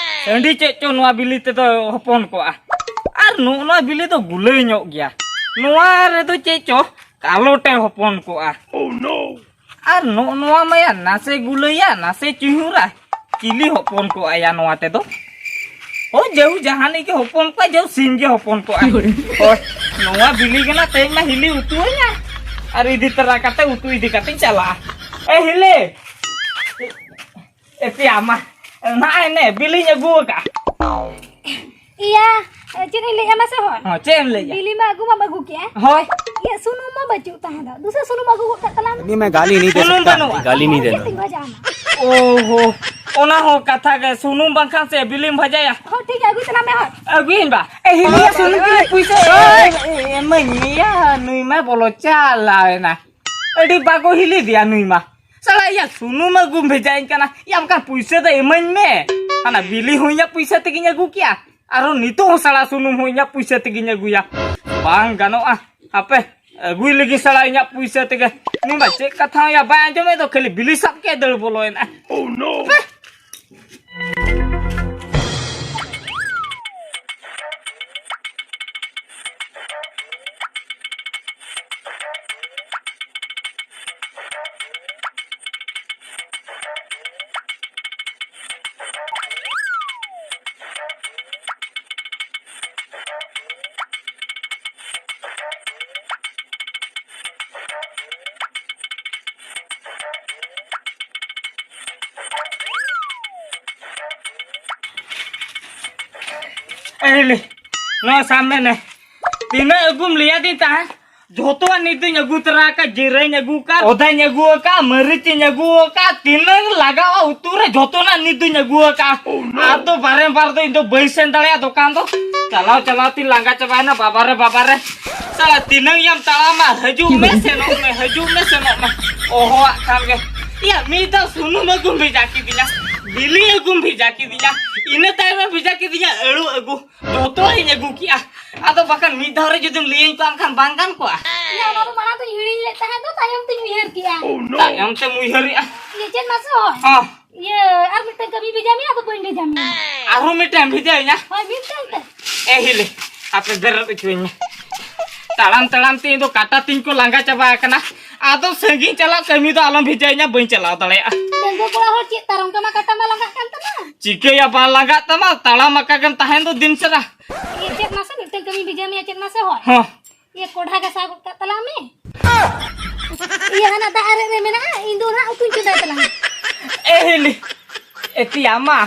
ᱥᱟᱺᱰᱤ ᱪᱮᱫ ᱪᱚ ᱱᱚᱣᱟ ᱵᱤᱞᱤ ᱛᱮᱫᱚ ᱦᱚᱯᱚᱱ ᱠᱚᱜᱼᱟ᱾ ᱟᱨ ᱱᱚᱜᱼᱚ ᱱᱚᱣᱟ ᱵᱤᱞᱤ ᱫᱚ ᱜᱩᱞᱟᱹᱭ ᱧᱚᱜ ᱜᱮᱭᱟ᱾ ᱱᱚᱣᱟ ᱨᱮᱫᱚ ᱪᱮᱫ ᱪᱚ ᱠᱟᱞᱚᱴᱮ ᱦᱚᱯᱚᱱ ᱠᱚᱜᱼᱟ᱾ ᱟᱨ ᱱᱚᱜᱼᱚ ᱱᱚᱣᱟ ᱢᱟᱭᱟ ᱱᱟᱥᱮ ᱜᱩᱞᱟᱹᱭᱟ, ᱱᱟᱥᱮ ᱪᱩᱭᱦᱩᱨᱟ᱾ ᱪᱤᱞᱤ ᱦᱚᱯᱚᱱ ᱠᱚᱜᱼᱟ ᱭᱟ ᱱᱚᱣᱟ ᱛᱮᱫᱚ? ᱦᱳᱭ, ᱡᱮᱦᱩ ᱡᱟᱦᱟᱱᱤᱡ ᱜᱮ ᱦᱚᱯᱚᱱ ᱠᱚᱜᱼᱟ, ᱡᱮᱦᱩ ᱥᱤᱢ ᱜᱮ ᱦᱚᱯᱚᱱ ᱠᱚᱜᱼᱟ᱾ ᱦᱳᱭ, ᱱᱚᱣᱟ ᱵᱤᱞᱤ ᱜᱮ ᱱᱟ ᱛᱮᱦᱮᱧ ᱢᱟ ᱦᱤᱞᱤ ᱩᱛᱩ ᱟᱹᱧᱟ᱾ ᱟᱨ ᱤᱫᱤ ᱛᱚᱨᱟ ᱠᱟᱛᱮ, ᱩᱛᱩ ᱤᱫᱤ ᱠᱟᱛᱮᱧ ᱪᱟᱞᱟᱜᱼᱟ᱾ ᱮ ᱦᱤᱞᱤ! ᱮ ᱯᱮᱭᱟ ᱢᱟ, ᱱᱚᱜᱼᱚᱭ ᱱᱮ ᱵᱤᱞᱤᱧ ᱟᱹᱜᱩ ᱟᱠᱟᱫᱼᱟ᱾ ᱤᱭᱟ, ᱪᱮᱫ ᱤᱧ ᱞᱟᱹᱭᱮᱫᱼᱟ ᱢᱟᱥᱮ ᱦᱚᱲ? ᱦᱚᱸ, ᱪᱮᱫ ᱮᱢ ᱞᱟᱹᱭᱮᱫᱼᱟ? ᱵᱤᱞᱤ ᱢᱟ ᱟᱹᱜᱩ ᱢᱟᱢ ᱟᱹᱜᱩ ᱠᱮᱫᱼᱟ᱾ ᱦᱳᱭ᱾ ᱤᱭᱟᱹ, ᱥᱩᱱᱩᱢ ᱢᱟ ᱵᱟᱹᱪᱩᱜ ᱛᱟᱦᱮᱸ ᱫᱚ᱾ ᱫᱩᱥᱨᱟᱹ ᱥᱩᱱᱩᱢ ᱟᱹᱜᱩ ᱜᱚᱫ ᱠᱟᱜ ᱛᱟᱞᱟᱝ ᱢᱮ᱾ ᱤᱫᱤ ᱢᱮ, ᱜᱟᱹᱞᱤ ᱱᱤ ᱫᱮ ᱥᱩᱱᱩᱢ ᱥᱚᱠᱛᱟ᱾ ᱵᱟᱹᱱᱩᱜᱼᱟ᱾ ᱜᱟᱹᱞᱤ ᱱᱤ ᱫᱮ ᱱᱚᱣᱟ᱾ ᱪᱮᱫ ᱛᱤᱧ ᱵᱷᱟᱡᱟᱣ ᱟᱢᱟ? ᱳᱦᱳ, ᱚᱱᱟ ᱦᱚᱸ ᱠᱟᱛᱷᱟ ᱜᱮ, ᱥᱩᱱᱩᱢ ᱵᱟᱝᱠᱷᱟᱱ ᱥᱮ ᱵᱤᱞᱤᱢ ᱵᱷᱟᱡᱟᱭᱟ᱾ ᱦᱚᱸ, ᱴᱷᱤᱠ ᱜᱮ, ᱟᱹᱜᱩᱭ ᱛᱟᱞᱟᱝ ᱢᱮ ᱦᱚᱲ᱾ ᱟᱹᱜᱩᱭᱟᱹᱧ ᱵᱟ᱾ ᱮ, ᱦᱤᱞᱤᱭᱟ, ᱥᱩᱱᱩᱢ ᱠᱤᱞᱤ ᱯᱩᱭᱥᱟᱹ᱾ ᱮ, ᱮ, ᱮᱢᱟᱹᱧ ᱢᱮᱭᱟ, ᱱᱩᱭ ᱢᱟ ᱵᱚᱞᱚ ᱪᱟᱞᱟᱣ ᱮᱱᱟ᱾ ᱟᱹᱰᱤ ᱵᱟᱠᱚ ᱦᱤᱞᱤ ᱫᱮᱭᱟ ᱱᱩᱭ ᱢᱟ᱾ ᱥᱟᱞᱟ, ᱭᱟ, ᱥᱩᱱᱩᱢ ᱟᱹᱜᱩᱢ ᱵᱷᱮᱡᱟᱧ ᱠᱟᱱᱟ᱾ ᱭᱟ, ᱚᱱᱠᱟ ᱯᱩᱭᱥᱟᱹ ᱫᱚ ᱤᱢᱟᱹᱧ ᱢᱮ᱾ ᱦᱟᱱᱟ ᱵᱤᱞᱤ ᱦᱚᱸ ᱤᱧᱟᱹᱜ ᱯᱩᱭᱥᱟᱹ ᱛᱮᱜᱮᱧ ᱟᱹᱜᱩ ᱠᱮᱭᱟ᱾ ᱟᱨᱦᱚᱸ ᱱᱤᱛᱚᱜ ᱦᱚᱸ ᱥᱟᱞᱟ ᱥᱩᱱᱩᱢ ᱦᱚᱸ ᱤᱧᱟᱹᱜ ᱯᱩᱭᱥᱟᱹ ᱛᱮᱜᱮᱧ ᱟᱹᱜᱩᱭᱟ᱾ ᱵᱟᱝ ᱜᱟᱱᱚᱜᱼᱟ᱾ ᱦᱟᱯᱮ, ᱟᱹᱜᱩᱭ ᱞᱟᱹᱜᱤᱫ ᱥᱟᱞᱟ ᱤᱧᱟᱹᱜ ᱯᱩᱭᱥᱟᱹ ᱛᱮᱜᱮ᱾ ᱱᱩᱭ ᱢᱟ ᱪᱮᱫ ᱠᱟᱛᱷᱟ ᱦᱚᱸ ᱭᱟ ᱵᱟᱭ ᱟᱸᱡᱚᱢᱮᱫ ᱫᱚ, ᱠᱷᱟᱹᱞᱤ ᱵᱤᱞᱤ ᱥᱟᱵ ᱠᱮᱫ ᱫᱟᱹᱲ ᱵᱚᱞᱚᱭᱮᱱᱟ᱾ Oh no! ᱮ ᱦᱤᱞᱤ, ᱱᱚᱣᱟ ᱥᱟᱵ ᱢᱮ ᱱᱮ᱾ ᱛᱤᱱᱟᱹᱜ ᱟᱹᱜᱩᱢ ᱞᱟᱹᱭᱟᱫᱤᱧ ᱛᱟᱦᱮᱸᱫ? ᱡᱷᱚᱛᱚᱣᱟᱜ ᱱᱤᱛ ᱫᱚᱧ ᱟᱹᱜᱩ ᱛᱚᱨᱟ ᱟᱠᱟᱫ, ᱡᱤᱨᱟᱹᱧ ᱟᱹᱜᱩ ᱟᱠᱟᱫ, ᱚᱫᱟᱧ ᱟᱹᱜᱩ ᱟᱠᱟᱫ, ᱢᱟᱹᱨᱤᱪ ᱤᱧ ᱟᱹᱜᱩ ᱟᱠᱟᱫ, ᱛᱤᱱᱟᱹᱜ ᱞᱟᱜᱟᱜᱼᱟ ᱩᱛᱩ ᱨᱮ ᱡᱷᱚᱛᱚᱱᱟᱜ ᱱᱤᱛ ᱫᱚᱧ ᱟᱹᱜᱩ ᱟᱠᱟᱫ᱾ ᱟᱫᱚ ᱵᱟᱨᱮ ᱵᱟᱨ ᱫᱚ ᱤᱧ ᱫᱚ ᱵᱟᱹᱧ ᱥᱮᱱ ᱫᱟᱲᱮᱭᱟᱜᱼᱟ ᱫᱚᱠᱟᱱ ᱫᱚ᱾ ᱪᱟᱞᱟᱣ ᱪᱟᱞᱟᱣ ᱛᱤᱧ ᱞᱟᱸᱜᱟ ᱪᱟᱵᱟᱭᱮᱱᱟ, ᱵᱟᱵᱟ ᱨᱮ ᱵᱟᱵᱟ ᱨᱮ᱾ ᱥᱟᱞᱟ ᱛᱤᱱᱟᱹᱝ ᱭᱟᱢ ᱛᱟᱲᱟᱢᱟ, ᱦᱤᱡᱩᱜ ᱢᱮ ᱥᱮᱱᱚᱜ ᱢᱮ, ᱦᱤᱡᱩᱜ ᱢᱮ ᱥᱮᱱᱚᱜ ᱢᱮ᱾ ᱚᱦᱚᱣᱟᱜ ᱠᱷᱟᱱ ᱜᱮ᱾ ᱤᱭᱟ, ᱢᱤᱫ ᱫᱷᱟᱣ ᱥᱩᱱᱩᱢ ᱟᱹᱜᱩᱢ ᱵᱷᱮᱡᱟ ᱠᱤᱫᱤᱧᱟ, ᱵᱤᱞᱤ ᱟᱹᱜᱩᱢ ᱵᱷᱮᱡᱟ ᱠᱤᱫᱤᱧᱟ, ᱤᱱᱟᱹ ᱛᱟᱭᱚᱢᱮ ᱵᱷᱮᱡᱟ ᱠᱤᱫᱤᱧᱟ ᱟᱹᱲᱩ ᱟᱹᱜᱩ᱾ ᱡᱚᱛᱚᱧ ᱟᱹᱜᱩ ᱠᱮᱜᱼᱟ᱾ ᱟᱫᱚ ᱵᱟᱠᱷᱟᱱ ᱢᱤᱫ ᱫᱷᱟᱣ ᱨᱮ ᱡᱩᱫᱤᱢ ᱞᱟᱹᱭᱟᱹᱧ ᱠᱚᱜᱼᱟ, ᱮᱱᱠᱷᱟᱱ ᱵᱟᱝ ᱜᱟᱱ ᱠᱚᱜᱼᱟ? ᱤᱭᱟᱹ, ᱚᱱᱟ ᱫᱚ ᱢᱟᱲᱟᱝ ᱫᱚᱧ ᱦᱤᱲᱤᱧ ᱞᱮᱫ ᱛᱟᱦᱮᱸ ᱫᱚ, ᱛᱟᱭᱚᱢ ᱛᱤᱧ ᱩᱭᱦᱟᱹᱨ ᱠᱮᱜᱼᱟ᱾ ᱛᱟᱭᱚᱢ ᱛᱮᱢ ᱩᱭᱦᱟᱹᱨᱮᱜᱼᱟ? ᱤᱭᱟᱹ, ᱪᱮᱫ ᱢᱟᱥᱮ ᱦᱚᱸ? ᱦᱚᱸ᱾ ᱤᱭᱟᱹ, ᱟᱨ ᱢᱤᱫᱴᱟᱝ ᱠᱟᱹᱢᱤ ᱵᱷᱮᱡᱟ ᱢᱮᱭᱟ, ᱟᱫᱚ ᱵᱟᱹᱧ ᱵᱷᱮᱡᱟ ᱢᱮᱭᱟ᱾ ᱟᱨᱦᱚᱸ ᱢᱤᱫᱴᱟᱝ ᱵᱷᱮᱡᱟᱭᱤᱧᱟ? ᱦᱳᱭ, ᱢᱤᱫᱴᱟᱝ ᱛᱮ᱾ ᱮ ᱦᱤᱞᱤ, ᱟᱯᱮ ᱵᱮᱨᱮᱫ ᱦᱚᱪᱚᱧ ᱢᱮ᱾ ᱛᱟᱲᱟᱢ ᱛᱟᱲᱟᱢ ᱛᱮ ᱤᱧ ᱫᱚ ᱠᱟᱴᱟ ᱛᱤᱧ ᱠᱚ ᱞᱟᱸᱜᱟ ᱪᱟᱵᱟ ᱟᱠᱟᱱᱟ᱾ ᱟᱫᱚ ᱥᱟᱺᱜᱤᱧ ᱪᱟᱞᱟᱜ ᱠᱟᱹᱢᱤ ᱫᱚ ᱟᱞᱚᱢ ᱵᱷᱮᱡᱟᱭᱤᱧᱟ, ᱵᱟᱹᱧ ᱪᱟᱞᱟᱣ ᱫᱟᱲᱮᱭᱟᱜᱼᱟ᱾ ᱰᱟᱺᱜᱩᱣᱟᱹ ᱠᱚᱲᱟ ᱦᱚᱲ ᱪᱮᱫ ᱛᱟᱨᱚᱢ ᱠᱟᱢᱟ, ᱠᱟᱴᱟ ᱢᱟ ᱞᱟᱸᱜᱟᱜ ᱠᱟᱱ ᱛᱟᱢᱟ᱾ ᱪᱤᱠᱟᱹᱭᱟ, ᱵᱟᱝ ᱞᱟᱸᱜᱟᱜ ᱛᱟᱢᱟ? ᱛᱟᱲᱟᱢ ᱟᱠᱟ ᱜᱮᱢ ᱛᱟᱦᱮᱱ ᱫᱚ ᱫᱤᱱ ᱥᱟᱨᱟ᱾ ᱤᱭᱟᱹ, ᱪᱮᱫ ᱢᱟᱥᱮ ᱢᱤᱫᱴᱟᱝ ᱠᱟᱹᱢᱤ ᱵᱷᱮᱡᱟ ᱢᱮᱭᱟ, ᱪᱮᱫ ᱢᱟᱥᱮ ᱦᱚᱲ? ᱦᱚᱸ᱾ ᱤᱭᱟᱹ, ᱠᱚᱰᱷᱟ ᱜᱷᱟᱥᱟᱣ ᱜᱚᱫ ᱠᱟᱜ ᱛᱟᱞᱟᱝ ᱢᱮ᱾ ᱤᱭᱟᱹ, ᱦᱟᱱᱟ ᱫᱟᱜ ᱟᱨᱮᱡ ᱨᱮ ᱢᱮᱱᱟᱜᱼᱟ, ᱤᱧ ᱫᱚ ᱱᱟᱦᱟᱜ ᱩᱛᱩᱧ ᱪᱚᱸᱫᱟᱭ ᱛᱟᱞᱟᱝ᱾ ᱮ ᱦᱤᱞᱤ, ᱮᱛᱤ ᱟᱢᱟ,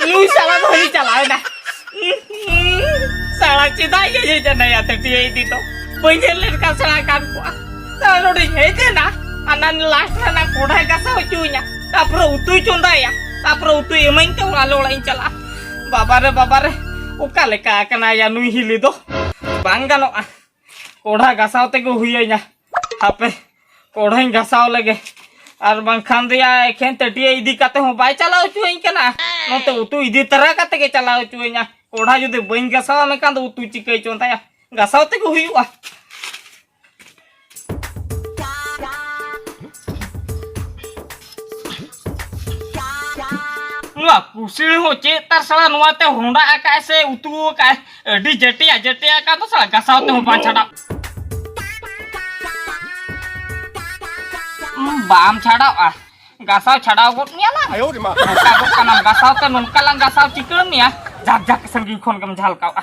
ᱱᱩᱭ ᱥᱟᱞᱟ ᱫᱚ ᱦᱟᱹᱱᱤ ᱪᱟᱞᱟᱣᱮᱱᱟ᱾ ᱥᱟᱞᱟ ᱪᱮᱫᱟᱜ ᱤᱧ ᱦᱮᱡ ᱮᱱᱟ ᱭᱟ ᱴᱟᱹᱴᱤᱭᱟᱹ ᱤᱫᱤ ᱫᱚ? ᱵᱟᱹᱧ ᱦᱮᱡ ᱞᱮᱱᱠᱷᱟᱱ ᱥᱮᱬᱟ ᱠᱟᱱ ᱠᱚᱜᱼᱟ᱾ ᱛᱟᱦᱞᱮ ᱱᱚᱰᱮᱧ ᱦᱮᱡ ᱮᱱᱟ, ᱟᱨ ᱱᱟᱱ ᱞᱟᱥᱴ ᱨᱮ ᱱᱟ ᱠᱚᱰᱷᱟᱭ ᱜᱷᱟᱥᱟᱣ ᱦᱚᱪᱚᱧᱟ, ᱛᱟᱯᱚᱨᱮ ᱩᱛᱩᱭ ᱪᱚᱸᱫᱟᱭᱟ, ᱛᱟᱯᱚᱨᱮ ᱩᱛᱩᱭ ᱮᱢᱟᱹᱧ ᱛᱮ ᱟᱞᱮ ᱚᱲᱟᱜ ᱤᱧ ᱪᱟᱞᱟᱜᱼᱟ᱾ ᱵᱟᱵᱟᱨᱮ ᱵᱟᱵᱟᱨᱮ, ᱚᱠᱟ ᱞᱮᱠᱟ ᱟᱠᱟᱱᱟ ᱭᱟ ᱱᱩᱭ ᱦᱤᱞᱤ ᱫᱚ? ᱵᱟᱝ ᱜᱟᱱᱚᱜᱼᱟ᱾ ᱠᱚᱲᱦᱟ ᱜᱷᱟᱥᱟᱣ ᱛᱮᱜᱮ ᱦᱩᱭᱟᱹᱧᱟ᱾ ᱦᱟᱯᱮ, ᱠᱚᱲᱦᱟᱧ ᱜᱷᱟᱥᱟᱣ ᱞᱮᱜᱮ᱾ ᱟᱨ ᱵᱟᱝᱠᱷᱟᱱ ᱫᱚᱭᱟ ᱮᱠᱷᱮᱱ ᱴᱟᱹᱴᱤᱭᱟᱹ ᱤᱫᱤ ᱠᱟᱛᱮ ᱦᱚᱸ ᱵᱟᱭ ᱪᱟᱞᱟᱣ ᱦᱚᱪᱚᱣᱟᱹᱧ ᱠᱟᱱᱟ᱾ ᱱᱚᱛᱮ ᱩᱛᱩ ᱤᱫᱤ ᱛᱟᱨᱟ ᱠᱟᱛᱮ ᱜᱮ ᱪᱟᱞᱟᱣ ᱦᱚᱪᱚᱣᱟᱹᱧᱟ᱾ ᱠᱚᱲᱦᱟ ᱡᱩᱫᱤ ᱵᱟᱹᱧ ᱜᱷᱟᱥᱟᱣᱟ, ᱢᱮᱱᱠᱷᱟᱱ ᱫᱚ ᱩᱛᱩ ᱪᱤᱠᱟᱹᱭ ᱪᱚᱸᱫᱟᱭᱟ? ᱜᱷᱟᱥᱟᱣ ᱛᱮᱜᱮ ᱦᱩᱭᱩᱜᱼᱟ᱾ ᱱᱚᱣᱟ ᱠᱩᱥᱤᱲᱤ ᱦᱚᱸ ᱪᱮᱫ ᱛᱟᱨ ᱥᱟᱞᱟ ᱱᱚᱣᱟ ᱛᱮ ᱦᱚᱸᱰᱟ ᱟᱠᱟᱫ ᱥᱮ ᱩᱛᱩ ᱟᱠᱟᱫ, ᱟᱹᱰᱤ ᱡᱟᱹᱴᱤᱭᱟ ᱡᱟᱹᱴᱤᱭᱟ ᱟᱠᱟᱫ ᱫᱚ ᱥᱟᱞᱟ ᱜᱷᱟᱥᱟᱣ ᱛᱮᱦᱚᱸ ᱵᱟᱝ ᱪᱷᱟᱰᱟᱜ᱾ ᱩᱸ, ᱵᱟᱢ ᱪᱷᱟᱰᱟᱣᱼᱟ, ᱜᱷᱟᱥᱟᱣ ᱪᱷᱟᱰᱟᱣ ᱜᱚᱫ ᱢᱮᱭᱟ ᱞᱟᱝ᱾ ᱟᱭᱳ ᱨᱮ ᱢᱟ᱾ ᱱᱚᱝᱠᱟ ᱜᱚᱫ ᱠᱟᱱᱟᱢ ᱜᱷᱟᱥᱟᱣ ᱛᱮ, ᱱᱚᱝᱠᱟ ᱞᱟᱝ ᱜᱷᱟᱥᱟᱣ ᱪᱤᱠᱟᱹᱲ ᱢᱮᱭᱟ᱾ ᱡᱟᱠ ᱡᱟᱠ ᱥᱟᱺᱜᱤᱧ ᱠᱷᱚᱱ ᱜᱮᱢ ᱡᱷᱟᱞᱠᱟᱣᱼᱟ᱾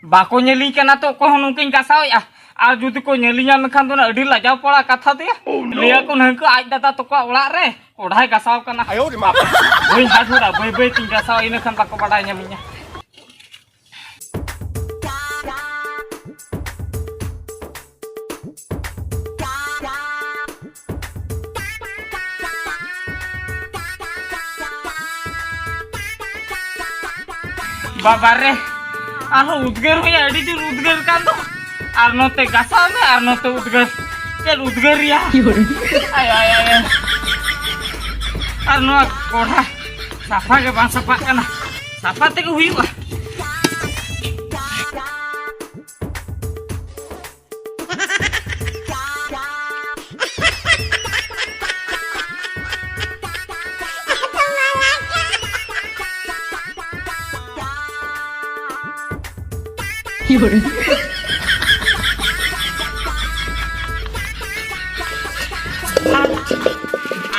ᱵᱟᱠᱚ ᱧᱮᱞᱤᱧ ᱠᱟᱱᱟ ᱛᱚ, ᱚᱠᱚᱭ ᱦᱚᱸ ᱱᱚᱝᱠᱟᱧ ᱜᱟᱥᱟᱣᱮᱫᱼᱟ᱾ ᱟᱨ ᱡᱩᱫᱤ ᱠᱚ ᱧᱮᱞᱤᱧᱟ ᱢᱮᱱᱠᱷᱟᱱ ᱫᱚ ᱚᱱᱟ ᱟᱹᱰᱤ ᱞᱟᱡᱟᱣ ᱯᱟᱲᱟ ᱠᱟᱛᱷᱟ ᱛᱮᱭᱟ᱾ ᱞᱟᱹᱭᱟᱠᱚ ᱱᱟᱹᱝᱠᱟᱹ ᱟᱡ ᱫᱟᱫᱟ ᱛᱟᱠᱚᱣᱟᱜ ᱚᱲᱟᱜ ᱨᱮ ᱠᱚᱰᱷᱟᱭ ᱜᱟᱥᱟᱣ ᱠᱟᱱᱟ᱾ ᱵᱟᱹᱧ ᱦᱟᱹᱥᱩᱨᱟ, ᱵᱟᱹᱭ ᱵᱟᱹᱭ ᱛᱤᱧ ᱜᱟᱥᱟᱣᱟ, ᱤᱱᱟᱹ ᱠᱷᱟᱱ ᱵᱟᱠᱚ ᱵᱟᱰᱟᱭ ᱧᱟᱢᱤᱧᱟ᱾ ᱵᱟᱵᱟ ᱨᱮ, ᱟᱨᱦᱚᱸ ᱩᱫᱽᱜᱟᱹᱨ ᱦᱚᱸᱭᱟ, ᱟᱹᱰᱤ ᱡᱳᱨ ᱩᱫᱽᱜᱟᱹᱨ ᱠᱟᱱ ᱫᱚ᱾ ᱟᱨ ᱱᱚᱛᱮ ᱜᱟᱥᱟᱣ ᱢᱮ ᱟᱨ ᱱᱚᱛᱮ ᱩᱫᱽᱜᱟᱹᱨ᱾ ᱪᱮᱫ ᱩᱫᱽᱜᱟᱹᱨ ᱨᱮᱭᱟ? ᱟᱭ, ᱟᱭ, ᱟᱭ, ᱟᱭ᱾ ᱟᱨ ᱱᱚᱣᱟ ᱠᱚᱲᱦᱟ ᱥᱟᱯᱷᱟ ᱜᱮ ᱵᱟᱝ ᱥᱟᱯᱷᱟᱜ ᱠᱟᱱᱟ᱾ ᱥᱟᱯᱷᱟ ᱛᱮᱜᱮ ᱦᱩᱭᱩᱜᱼᱟ᱾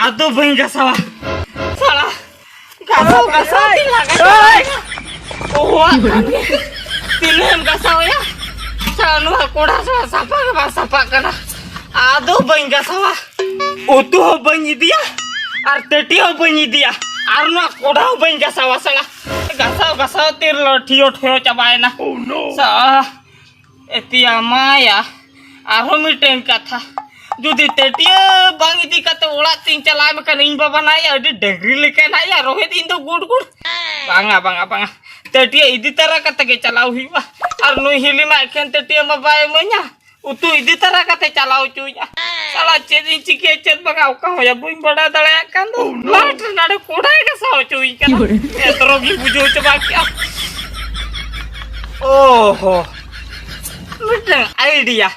ᱟᱫᱚ ᱵᱟᱹᱧ ᱜᱟᱥᱟᱣᱟ᱾ ᱥᱟᱞᱟ, ᱜᱟᱥᱟᱣ, ᱜᱟᱥᱟᱣ ᱛᱤᱧ ᱞᱟᱸᱜᱟ ᱪᱟᱵᱟᱭᱮᱱᱟ᱾ ᱳᱦᱳ, ᱛᱤᱱᱟᱹᱜ ᱮᱢ ᱜᱟᱥᱟᱣ ᱮᱭᱟ? ᱥᱟᱞᱟ, ᱱᱚᱣᱟ ᱠᱚᱲᱦᱟ ᱥᱟᱞᱟ ᱥᱟᱯᱷᱟ ᱜᱮ ᱵᱟᱝ ᱥᱟᱯᱷᱟᱜ ᱠᱟᱱᱟ᱾ ᱟᱫᱚ ᱵᱟᱹᱧ ᱜᱟᱥᱟᱣᱟ᱾ ᱩᱛᱩ ᱦᱚᱸ ᱵᱟᱹᱧ ᱤᱫᱤᱭᱟ ᱟᱨ ᱴᱟᱹᱴᱤ ᱦᱚᱸ ᱵᱟᱹᱧ ᱤᱫᱤᱭᱟ ᱟᱨ ᱱᱚᱣᱟ ᱠᱚᱲᱦᱟ ᱦᱚᱸ ᱵᱟᱹᱧ ᱜᱟᱥᱟᱣᱟ ᱥᱟᱞᱟ᱾ ᱜᱟᱥᱟᱣ ᱜᱟᱥᱟᱣ ᱛᱮ ᱞᱚᱴᱷᱤᱭᱚ ᱴᱷᱚᱭᱚ ᱪᱟᱵᱟᱭᱮᱱᱟ᱾ ᱥᱟᱞᱟ, ᱮᱛᱤᱭᱟ ᱢᱟᱭᱟ᱾ ᱟᱨᱦᱚᱸ ᱢᱤᱫᱴᱮᱱ ᱠᱟᱛᱷᱟ, ᱡᱩᱫᱤ ᱴᱟᱹᱴᱤᱭᱟᱹ ᱵᱟᱝ ᱤᱫᱤ ᱠᱟᱛᱮ ᱚᱲᱟᱜ ᱛᱤᱧ ᱪᱟᱞᱟᱣ ᱢᱮᱠᱷᱟᱱ ᱤᱧ ᱵᱟᱵᱟ ᱱᱟᱭ ᱟᱹᱰᱤ ᱰᱟᱹᱝᱨᱤ ᱞᱮᱠᱟ ᱱᱟᱭ ᱨᱚᱦᱮᱫ ᱤᱧ ᱫᱚ ᱜᱩᱰ ᱜᱩᱰ᱾ ᱵᱟᱝᱟ, ᱵᱟᱝᱟ, ᱵᱟᱝᱟ᱾ ᱴᱟᱹᱴᱤᱭᱟᱹ ᱤᱫᱤ ᱛᱟᱨᱟ ᱠᱟᱛᱮ ᱜᱮ ᱪᱟᱞᱟᱣ ᱦᱩᱭᱩᱜᱼᱟ᱾ ᱟᱨ ᱱᱩᱭ ᱦᱤᱞᱤ ᱢᱟ ᱮᱠᱷᱮᱱ ᱴᱟᱹᱴᱤᱭᱟᱹ ᱢᱟ ᱵᱟᱭ ᱤᱢᱟᱹᱧᱟ᱾ ᱩᱛᱩ ᱤᱫᱤ ᱛᱟᱨᱟ ᱠᱟᱛᱮ ᱪᱟᱞᱟᱣ ᱦᱚᱪᱚᱭᱟ᱾ ᱥᱟᱞᱟ ᱪᱮᱫ ᱤᱧ ᱪᱤᱠᱟᱹᱭᱟ ᱪᱮᱫ ᱵᱟᱝᱟ ᱚᱠᱟ ᱦᱚᱸᱭᱟ ᱵᱟᱹᱧ ᱵᱟᱰᱟᱭ ᱫᱟᱲᱮᱭᱟᱜ ᱠᱟᱱ ᱫᱚ᱾ ᱞᱟᱥᱴ ᱨᱮ ᱱᱟᱰᱮ ᱠᱚᱰᱟᱭ ᱜᱟᱥᱟᱣ ᱦᱚᱪᱚᱭᱤᱧ ᱠᱟᱱᱟ᱾ ᱮᱛᱨᱚ ᱜᱤᱧ ᱵᱩᱡᱷᱟᱹᱣ ᱪᱟᱵᱟ ᱠᱮᱜᱼᱟ᱾ ᱳᱦᱳ, ᱢᱤᱫᱴᱟᱝ ᱟᱭᱰᱤᱭᱟ,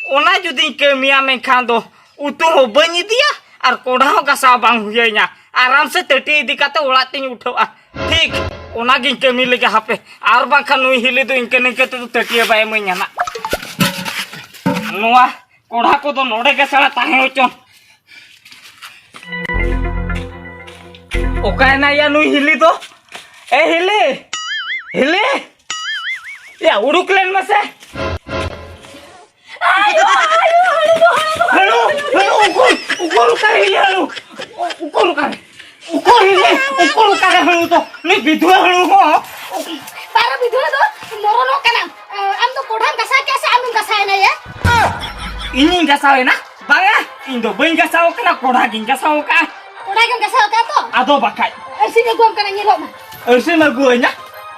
ᱚᱱᱟ ᱡᱩᱫᱤᱧ ᱠᱟᱹᱢᱤᱭᱟ ᱢᱮᱱᱠᱷᱟᱱ ᱫᱚ ᱩᱛᱩ ᱦᱚᱸ ᱵᱟᱹᱧ ᱤᱫᱤᱭᱟ ᱟᱨ ᱠᱚᱰᱷᱟ ᱦᱚᱸ ᱜᱟᱥᱟᱣ ᱵᱟᱝ ᱦᱩᱭᱟᱹᱧᱟ᱾ ᱟᱨᱟᱢ ᱥᱮ ᱴᱟᱹᱴᱤ ᱤᱫᱤ ᱠᱟᱛᱮ ᱚᱲᱟᱜ ᱛᱤᱧ ᱩᱴᱷᱟᱹᱣᱟ᱾ ᱴᱷᱤᱠ, ᱚᱱᱟᱜᱤᱧ ᱠᱟᱹᱢᱤ ᱞᱮᱜᱮ ᱦᱟᱯᱮ, ᱟᱨ ᱵᱟᱝᱠᱷᱟᱱ ᱱᱩᱭ ᱦᱤᱞᱤ ᱫᱚ ᱤᱱᱠᱟᱹ ᱱᱤᱝᱠᱟᱹ ᱛᱮᱫᱚ ᱴᱟᱹᱴᱤᱭᱟᱹ ᱵᱟᱭ ᱤᱢᱟᱹᱧᱟ ᱱᱟᱜ᱾ ᱱᱚᱣᱟ ᱠᱚᱲᱦᱟ ᱠᱚᱫᱚ ᱱᱚᱰᱮ ᱜᱮ ᱥᱟᱞᱟ ᱛᱟᱦᱮᱸ ᱦᱚᱪᱚᱱ᱾ ᱚᱠᱟᱭᱮᱱᱟᱭ ᱭᱟ ᱱᱩᱭ ᱦᱤᱞᱤ ᱫᱚ? ᱮ ᱦᱤᱞᱤ! ᱦᱤᱞᱤ! ᱭᱟ, ᱩᱰᱩᱠ ᱞᱮᱱ ᱢᱮᱥᱮ᱾ ᱩᱠᱩᱨ ᱚᱠᱟᱨᱮ ᱦᱤᱞᱤ ᱦᱟᱹᱬᱩ? ᱩᱠᱩᱨ ᱚᱠᱟᱨᱮ? ᱩᱠᱩᱨ ᱦᱤᱞᱤ? ᱩᱠᱩᱨ ᱚᱠᱟᱨᱮ ᱦᱟᱹᱬᱩ ᱫᱚ? ᱩᱱᱤ ᱵᱤᱫᱷᱩᱣᱟᱹ ᱦᱟᱹᱬᱩ ᱦᱚᱸ᱾ ᱵᱟᱨᱚ ᱵᱤᱫᱷᱩᱣᱟᱹ ᱫᱚ ᱢᱚᱨᱚᱱᱚᱜ ᱠᱟᱱᱟᱢ᱾ ᱟᱢ ᱫᱚ ᱠᱚᱰᱷᱟᱢ ᱜᱟᱥᱟᱣ ᱠᱮᱜᱼᱟ ᱥᱮ ᱟᱢᱮᱢ ᱜᱟᱥᱟᱣ ᱮᱱᱟ ᱭᱟ? ᱤᱧᱤᱧ ᱜᱟᱥᱟᱣ ᱮᱱᱟ? ᱵᱟᱝᱟ, ᱤᱧ ᱫᱚ ᱵᱟᱹᱧ ᱜᱟᱥᱟᱣ ᱠᱟᱱᱟ, ᱠᱚᱰᱷᱟ ᱜᱤᱧ ᱜᱟᱥᱟᱣ ᱠᱟᱜᱼᱟ᱾ ᱠᱚᱰᱷᱟ ᱜᱮᱢ ᱜᱟᱥᱟᱣ ᱠᱟᱜᱼᱟ ᱛᱚ? ᱟᱫᱚ ᱵᱟᱠᱷᱟᱡ᱾ ᱟᱹᱨᱥᱤᱧ ᱟᱹᱜᱩᱣᱟᱢ ᱠᱟᱱᱟ, ᱧᱮᱞᱚᱜ ᱢᱟ᱾ ᱟᱹᱨᱥᱤᱢ ᱟᱹᱜᱩᱣᱟᱹᱧᱟ?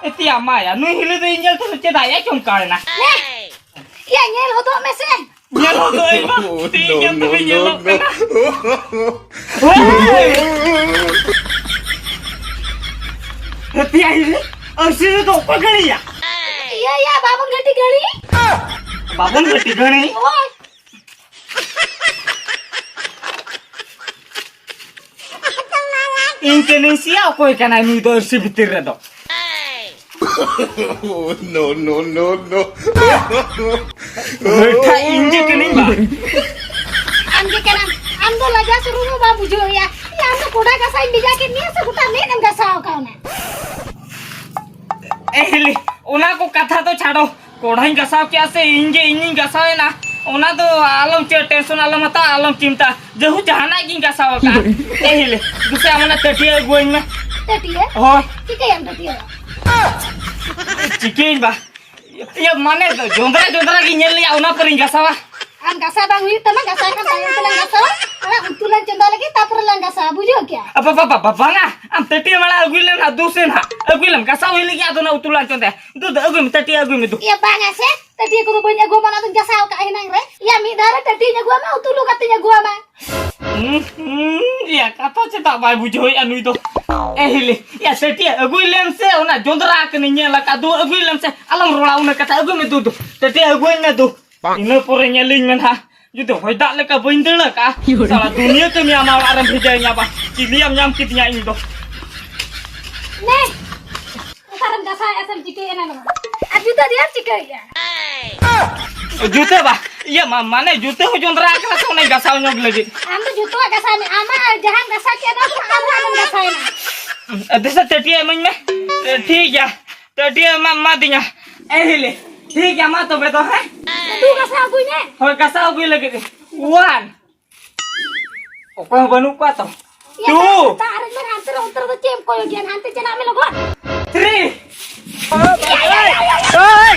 ᱮᱛᱤᱭᱟ ᱢᱟᱭᱟ, ᱱᱩᱭ ᱦᱤᱞᱤ ᱫᱚ ᱤᱧ ᱧᱮᱞ ᱛᱮᱫᱚ ᱪᱮᱫᱟᱜ ᱮ ᱪᱚᱢᱠᱟᱣ ᱮᱱᱟ? ᱦᱮᱸ? ᱭᱟ, ᱧᱮᱞ ᱦᱚᱫᱚᱜ ᱢᱮᱥᱮ᱾ ᱧᱮᱞ ᱦᱚᱫᱚᱜ ᱟᱹᱧ ᱢᱟ, ᱛᱤ ᱧᱮᱞ ᱛᱮᱜᱮ ᱧᱮᱞᱚᱜ ᱠᱟᱱᱟ᱾ ᱦᱮᱸ᱾ ᱦᱮᱛᱤᱭᱟ ᱦᱤᱞᱤ, ᱟᱹᱨᱥᱤ ᱨᱮᱫᱚ ᱚᱠᱚᱭ ᱜᱟᱹᱲᱤᱭᱟ? ᱤᱭᱟᱹ, ᱭᱟ, ᱵᱟᱵᱚᱱ ᱜᱷᱟᱹᱴᱤ ᱜᱟᱹᱲᱤ᱾ ᱵᱟᱵᱚᱱ ᱜᱷᱟᱹᱴᱤ ᱜᱟᱹᱲᱤ? ᱦᱳᱭ᱾ ᱤᱧ ᱠᱟᱹᱱᱟᱹᱧ ᱥᱮᱭᱟ, ᱚᱠᱚᱭ ᱠᱟᱱᱟᱭ ᱱᱩᱭ ᱫᱚ ᱟᱹᱨᱥᱤ ᱵᱷᱤᱛᱤᱨ ᱨᱮᱫᱚ? No, no, no, no. ᱦᱟᱹᱴᱷᱟ, ᱤᱧ ᱜᱮ ᱠᱟᱹᱱᱟᱹᱧ ᱵᱟ᱾ ᱟᱢ ᱜᱮ ᱠᱟᱱᱟᱢ᱾ ᱟᱢ ᱫᱚ ᱞᱟᱡᱟ ᱥᱚᱨᱚᱢ ᱦᱚᱸ ᱵᱟᱢ ᱵᱩᱡᱷᱟᱹᱣ ᱮᱭᱟ᱾ ᱭᱟ, ᱟᱢ ᱫᱚ ᱠᱚᱰᱷᱟ ᱜᱟᱥᱟᱣ ᱤᱧ ᱵᱷᱮᱡᱟ ᱠᱮᱫ ᱢᱮᱭᱟ ᱥᱮ ᱜᱚᱴᱟ ᱢᱮᱫ ᱮᱢ ᱜᱟᱥᱟᱣ ᱠᱟᱣᱱᱟ? ᱮ ᱦᱤᱞᱤ, ᱚᱱᱟ ᱠᱚ ᱠᱟᱛᱷᱟ ᱫᱚ ᱪᱷᱟᱰᱚ᱾ ᱠᱚᱲᱦᱟᱧ ᱜᱟᱥᱟᱣ ᱠᱮᱜᱼᱟ ᱥᱮ ᱤᱧ ᱜᱮ ᱤᱧᱤᱧ ᱜᱟᱥᱟᱣ ᱮᱱᱟ, ᱚᱱᱟ ᱫᱚ ᱟᱞᱚᱢ ᱪᱮ-, tension ᱟᱞᱚᱢ ᱦᱟᱛᱟᱣᱟ, ᱟᱞᱚᱢ ᱪᱤᱱᱛᱟ᱾ ᱡᱮᱦᱩ ᱡᱟᱦᱟᱱᱟᱜ ᱜᱤᱧ ᱜᱟᱥᱟᱣ ᱟᱠᱟᱫᱼᱟ᱾ ᱮ ᱦᱤᱞᱤ, ᱫᱩᱥᱮ ᱟᱢ ᱚᱱᱟ ᱴᱟᱹᱴᱤᱭᱟᱹ ᱟᱹᱜᱩᱣᱟᱹᱧ ᱢᱮ᱾ ᱴᱟᱹᱴᱤᱭᱟᱹ? ᱦᱳᱭ᱾ ᱪᱤᱠᱟᱹᱭᱟᱢ ᱴᱟᱹᱴᱤᱭᱟᱹ ᱫᱚ? ᱪᱤᱠᱟᱹᱭᱟᱹᱧ ᱵᱟ? ᱤᱭᱟᱹ, ᱢᱟᱱᱮ ᱫᱚ ᱡᱚᱸᱫᱽᱨᱟ ᱡᱚᱸᱫᱽᱨᱟ ᱜᱤᱧ ᱧᱮᱞ ᱞᱮᱜᱼᱟ, ᱚᱱᱟ ᱯᱚᱨᱮᱧ ᱜᱟᱥᱟᱣᱟ᱾ ᱟᱢ ᱜᱟᱥᱟᱣ ᱵᱟᱝ ᱦᱩᱭᱩᱜ ᱛᱟᱢᱟ, ᱜᱟᱥᱟᱣ ᱠᱷᱟᱱ ᱛᱟᱭᱚᱢ ᱛᱮᱞᱟᱝ ᱜᱟᱥᱟᱣᱟ᱾ ᱚᱱᱟ ᱩᱛᱩ ᱞᱟᱝ ᱪᱚᱸᱫᱟ ᱞᱮᱜᱮ, ᱛᱟᱯᱚᱨᱮ ᱞᱟᱝ ᱜᱟᱥᱟᱣᱟ, ᱵᱩᱡᱷᱟᱹᱣ ᱠᱮᱜᱼᱟ? ᱟ, ᱵᱟ, ᱵᱟ, ᱵᱟ, ᱵᱟ, ᱵᱟᱝᱟ᱾ ᱟᱢ ᱴᱟᱹᱴᱤᱭᱟᱹ ᱢᱟᱲᱟᱝ ᱟᱹᱜᱩᱭ ᱞᱮᱢ ᱦᱟᱸᱜ, ᱫᱩᱥᱮ ᱱᱟᱦᱟᱜ᱾ ᱟᱹᱜᱩᱭ ᱞᱮᱢ, ᱜᱟᱥᱟᱣ ᱦᱩᱭ ᱞᱮᱜᱮ, ᱟᱫᱚ ᱚᱱᱟ ᱩᱛᱩ ᱞᱟᱝ ᱪᱚᱸᱫᱟᱭᱟ᱾ ᱫᱩ, ᱫᱩ, ᱟᱹᱜᱩᱭ ᱢᱮ, ᱴᱟᱹᱴᱤᱭᱟᱹ ᱟᱹᱜᱩᱭ ᱢᱮ, ᱫᱩ᱾ ᱤᱭᱟᱹ, ᱵᱟᱝᱟ ᱥᱮ, ᱴᱟᱹᱴᱤᱭᱟᱹ ᱠᱚᱫᱚ ᱵᱟᱹᱧ ᱟᱹᱜᱩᱣᱟᱢᱟ, ᱚᱱᱟ ᱫᱚᱧ ᱜᱟᱥᱟᱣ ᱠᱟᱜᱼᱟ ᱮᱱᱟᱝ ᱨᱮ᱾ ᱤᱭᱟᱹ, ᱢᱤᱫ ᱫᱷᱟᱣ ᱨᱮ ᱴᱟᱹᱴᱤᱭᱟᱹᱧ ᱟᱹᱜᱩᱣᱟᱢᱟ, ᱩᱛᱩ ᱞᱩ ᱠᱟᱛᱮᱧ ᱟᱹᱜᱩᱣᱟᱢᱟ᱾ ᱦᱩᱸ, ᱦᱩᱸ, ᱤᱭᱟᱹ, ᱠᱟᱛᱷᱟ ᱪᱮᱫᱟᱜ ᱵᱟᱭ ᱵᱩᱡᱷᱟᱹᱣᱮᱫᱼᱟ ᱱᱩᱭ ᱫᱚ? ᱮ ᱦᱤᱞᱤ, ᱤᱭᱟᱹ, ᱴᱟᱹᱴᱤᱭᱟᱹ ᱟᱹᱜᱩᱭ ᱞᱮᱢ ᱥᱮ, ᱚᱱᱟ ᱡᱚᱸᱫᱽᱨᱟ ᱠᱟᱹᱱᱟᱹᱧ ᱧᱮᱞ ᱟᱠᱟᱫ, ᱫᱩ, ᱟᱹᱜᱩᱭ ᱞᱮᱢ ᱥᱮ, ᱟᱞᱚᱢ ᱨᱚᱲᱟ ᱩᱱᱟᱹᱜ ᱠᱟᱛᱷᱟ, ᱟᱹᱜᱩᱭ ᱢᱮ, ᱫᱩ, ᱫᱩ, ᱴᱟᱹᱴᱤᱭᱟᱹ ᱟᱹᱜᱩᱭ ᱢᱮ, ᱫᱩ᱾ ᱤᱱᱟᱹ ᱯᱚᱨᱮ ᱧᱮᱞᱤᱧ ᱢᱮ ᱱᱟᱦᱟᱜ, ᱡᱩᱫᱤ ᱦᱚᱭ ᱫᱟᱜ ᱞᱮᱠᱟ ᱵᱟᱹᱧ ᱫᱟᱹᱲ ᱟᱠᱟᱜᱼᱟ, ᱥᱟᱞᱟ ᱫᱩᱱᱤᱭᱟᱹ ᱠᱟᱹᱢᱤ ᱟᱢᱟᱜ ᱚᱲᱟᱜ ᱨᱮᱢ ᱵᱷᱮᱡᱟᱭᱤᱧᱟ ᱵᱟ, ᱪᱤᱞᱤᱭᱟᱢ ᱧᱟᱢ ᱠᱮᱫᱤᱧᱟ ᱤᱧ ᱫᱚ᱾ ᱱᱮ, ᱚᱠᱟᱨᱮᱢ ᱫᱟᱥᱟᱭᱮᱫᱼᱟ ᱥᱮᱢ ᱪᱤᱠᱟᱹᱭᱮᱫᱼᱟ ᱱᱚᱣᱟ? ᱟᱨ ᱡᱩᱛᱟᱹ ᱫᱚᱭᱟᱢ ᱪᱤᱠᱟᱹᱭᱮᱫᱼᱟ? ᱡᱩᱛᱟᱹ ᱵᱟ, ᱤᱭᱟᱹ ᱢᱟ, ᱢᱟᱱᱮ ᱡᱩᱛᱟᱹ ᱦᱚᱸ ᱡᱚᱸᱫᱽᱨᱟ ᱟᱠᱟᱱᱟ ᱥᱮ ᱚᱱᱮ ᱜᱟᱥᱟᱣ ᱧᱚᱜ ᱞᱟᱹᱜᱤᱫ᱾ ᱟᱢ ᱫᱚ ᱡᱚᱛᱚᱣᱟᱜ ᱜᱟᱥᱟᱣ ᱢᱮ, ᱟᱢᱟᱜ ᱡᱟᱦᱟᱸᱢ ᱜᱟᱥᱟᱣ ᱠᱮᱫᱼᱟ ᱚᱱᱟ ᱠᱚ ᱟᱢ ᱦᱚᱸ ᱟᱢᱮᱢ ᱜᱟᱥᱟᱣᱮᱱᱟ᱾ ᱫᱮᱥᱮ ᱴᱟᱹᱴᱤᱭᱟᱹ ᱤᱢᱟᱹᱧ ᱢᱮ᱾ ᱴᱷᱤᱠ ᱜᱮᱭᱟ, ᱴᱟᱹᱴᱤᱭᱟᱹ ᱮᱢᱟ, ᱮᱢᱟ ᱫᱤᱧᱟ᱾ ᱮ ᱦᱤᱞᱤ, ᱴᱷᱤᱠ ᱜᱮᱭᱟ, ᱢᱟ ᱛᱚᱵᱮ ᱫᱚ, ᱦᱮᱸ? ᱫᱩ ᱜᱟᱥᱟᱣ ᱟᱹᱜᱩᱭ ᱢᱮ᱾ ᱦᱳᱭ, ᱜᱟᱥᱟᱣ ᱟᱹᱜᱩᱭ ᱞᱟᱹᱜᱤᱫ᱾ ᱚᱣᱟᱱ᱾ ᱚᱠᱚᱭ ᱦᱚᱸ ᱵᱟᱹᱱᱩᱜ ᱠᱚᱣᱟ ᱛᱚ᱾ ᱭᱟ, ᱴᱩ᱾ ᱫᱟᱜ ᱟᱨᱮᱡ ᱢᱮ, ᱦᱟᱱᱛᱮ ᱨᱮ, ᱚᱱᱛᱮ ᱨᱮᱫᱚ ᱪᱮᱫ ᱮᱢ ᱠᱚᱭᱚᱜ ᱜᱮᱭᱟ? ᱦᱟᱱᱛᱮ ᱪᱟᱞᱟᱜ ᱢᱮ ᱞᱚᱜᱚᱱ᱾ ᱛᱷᱨᱤ᱾ ᱮᱭ,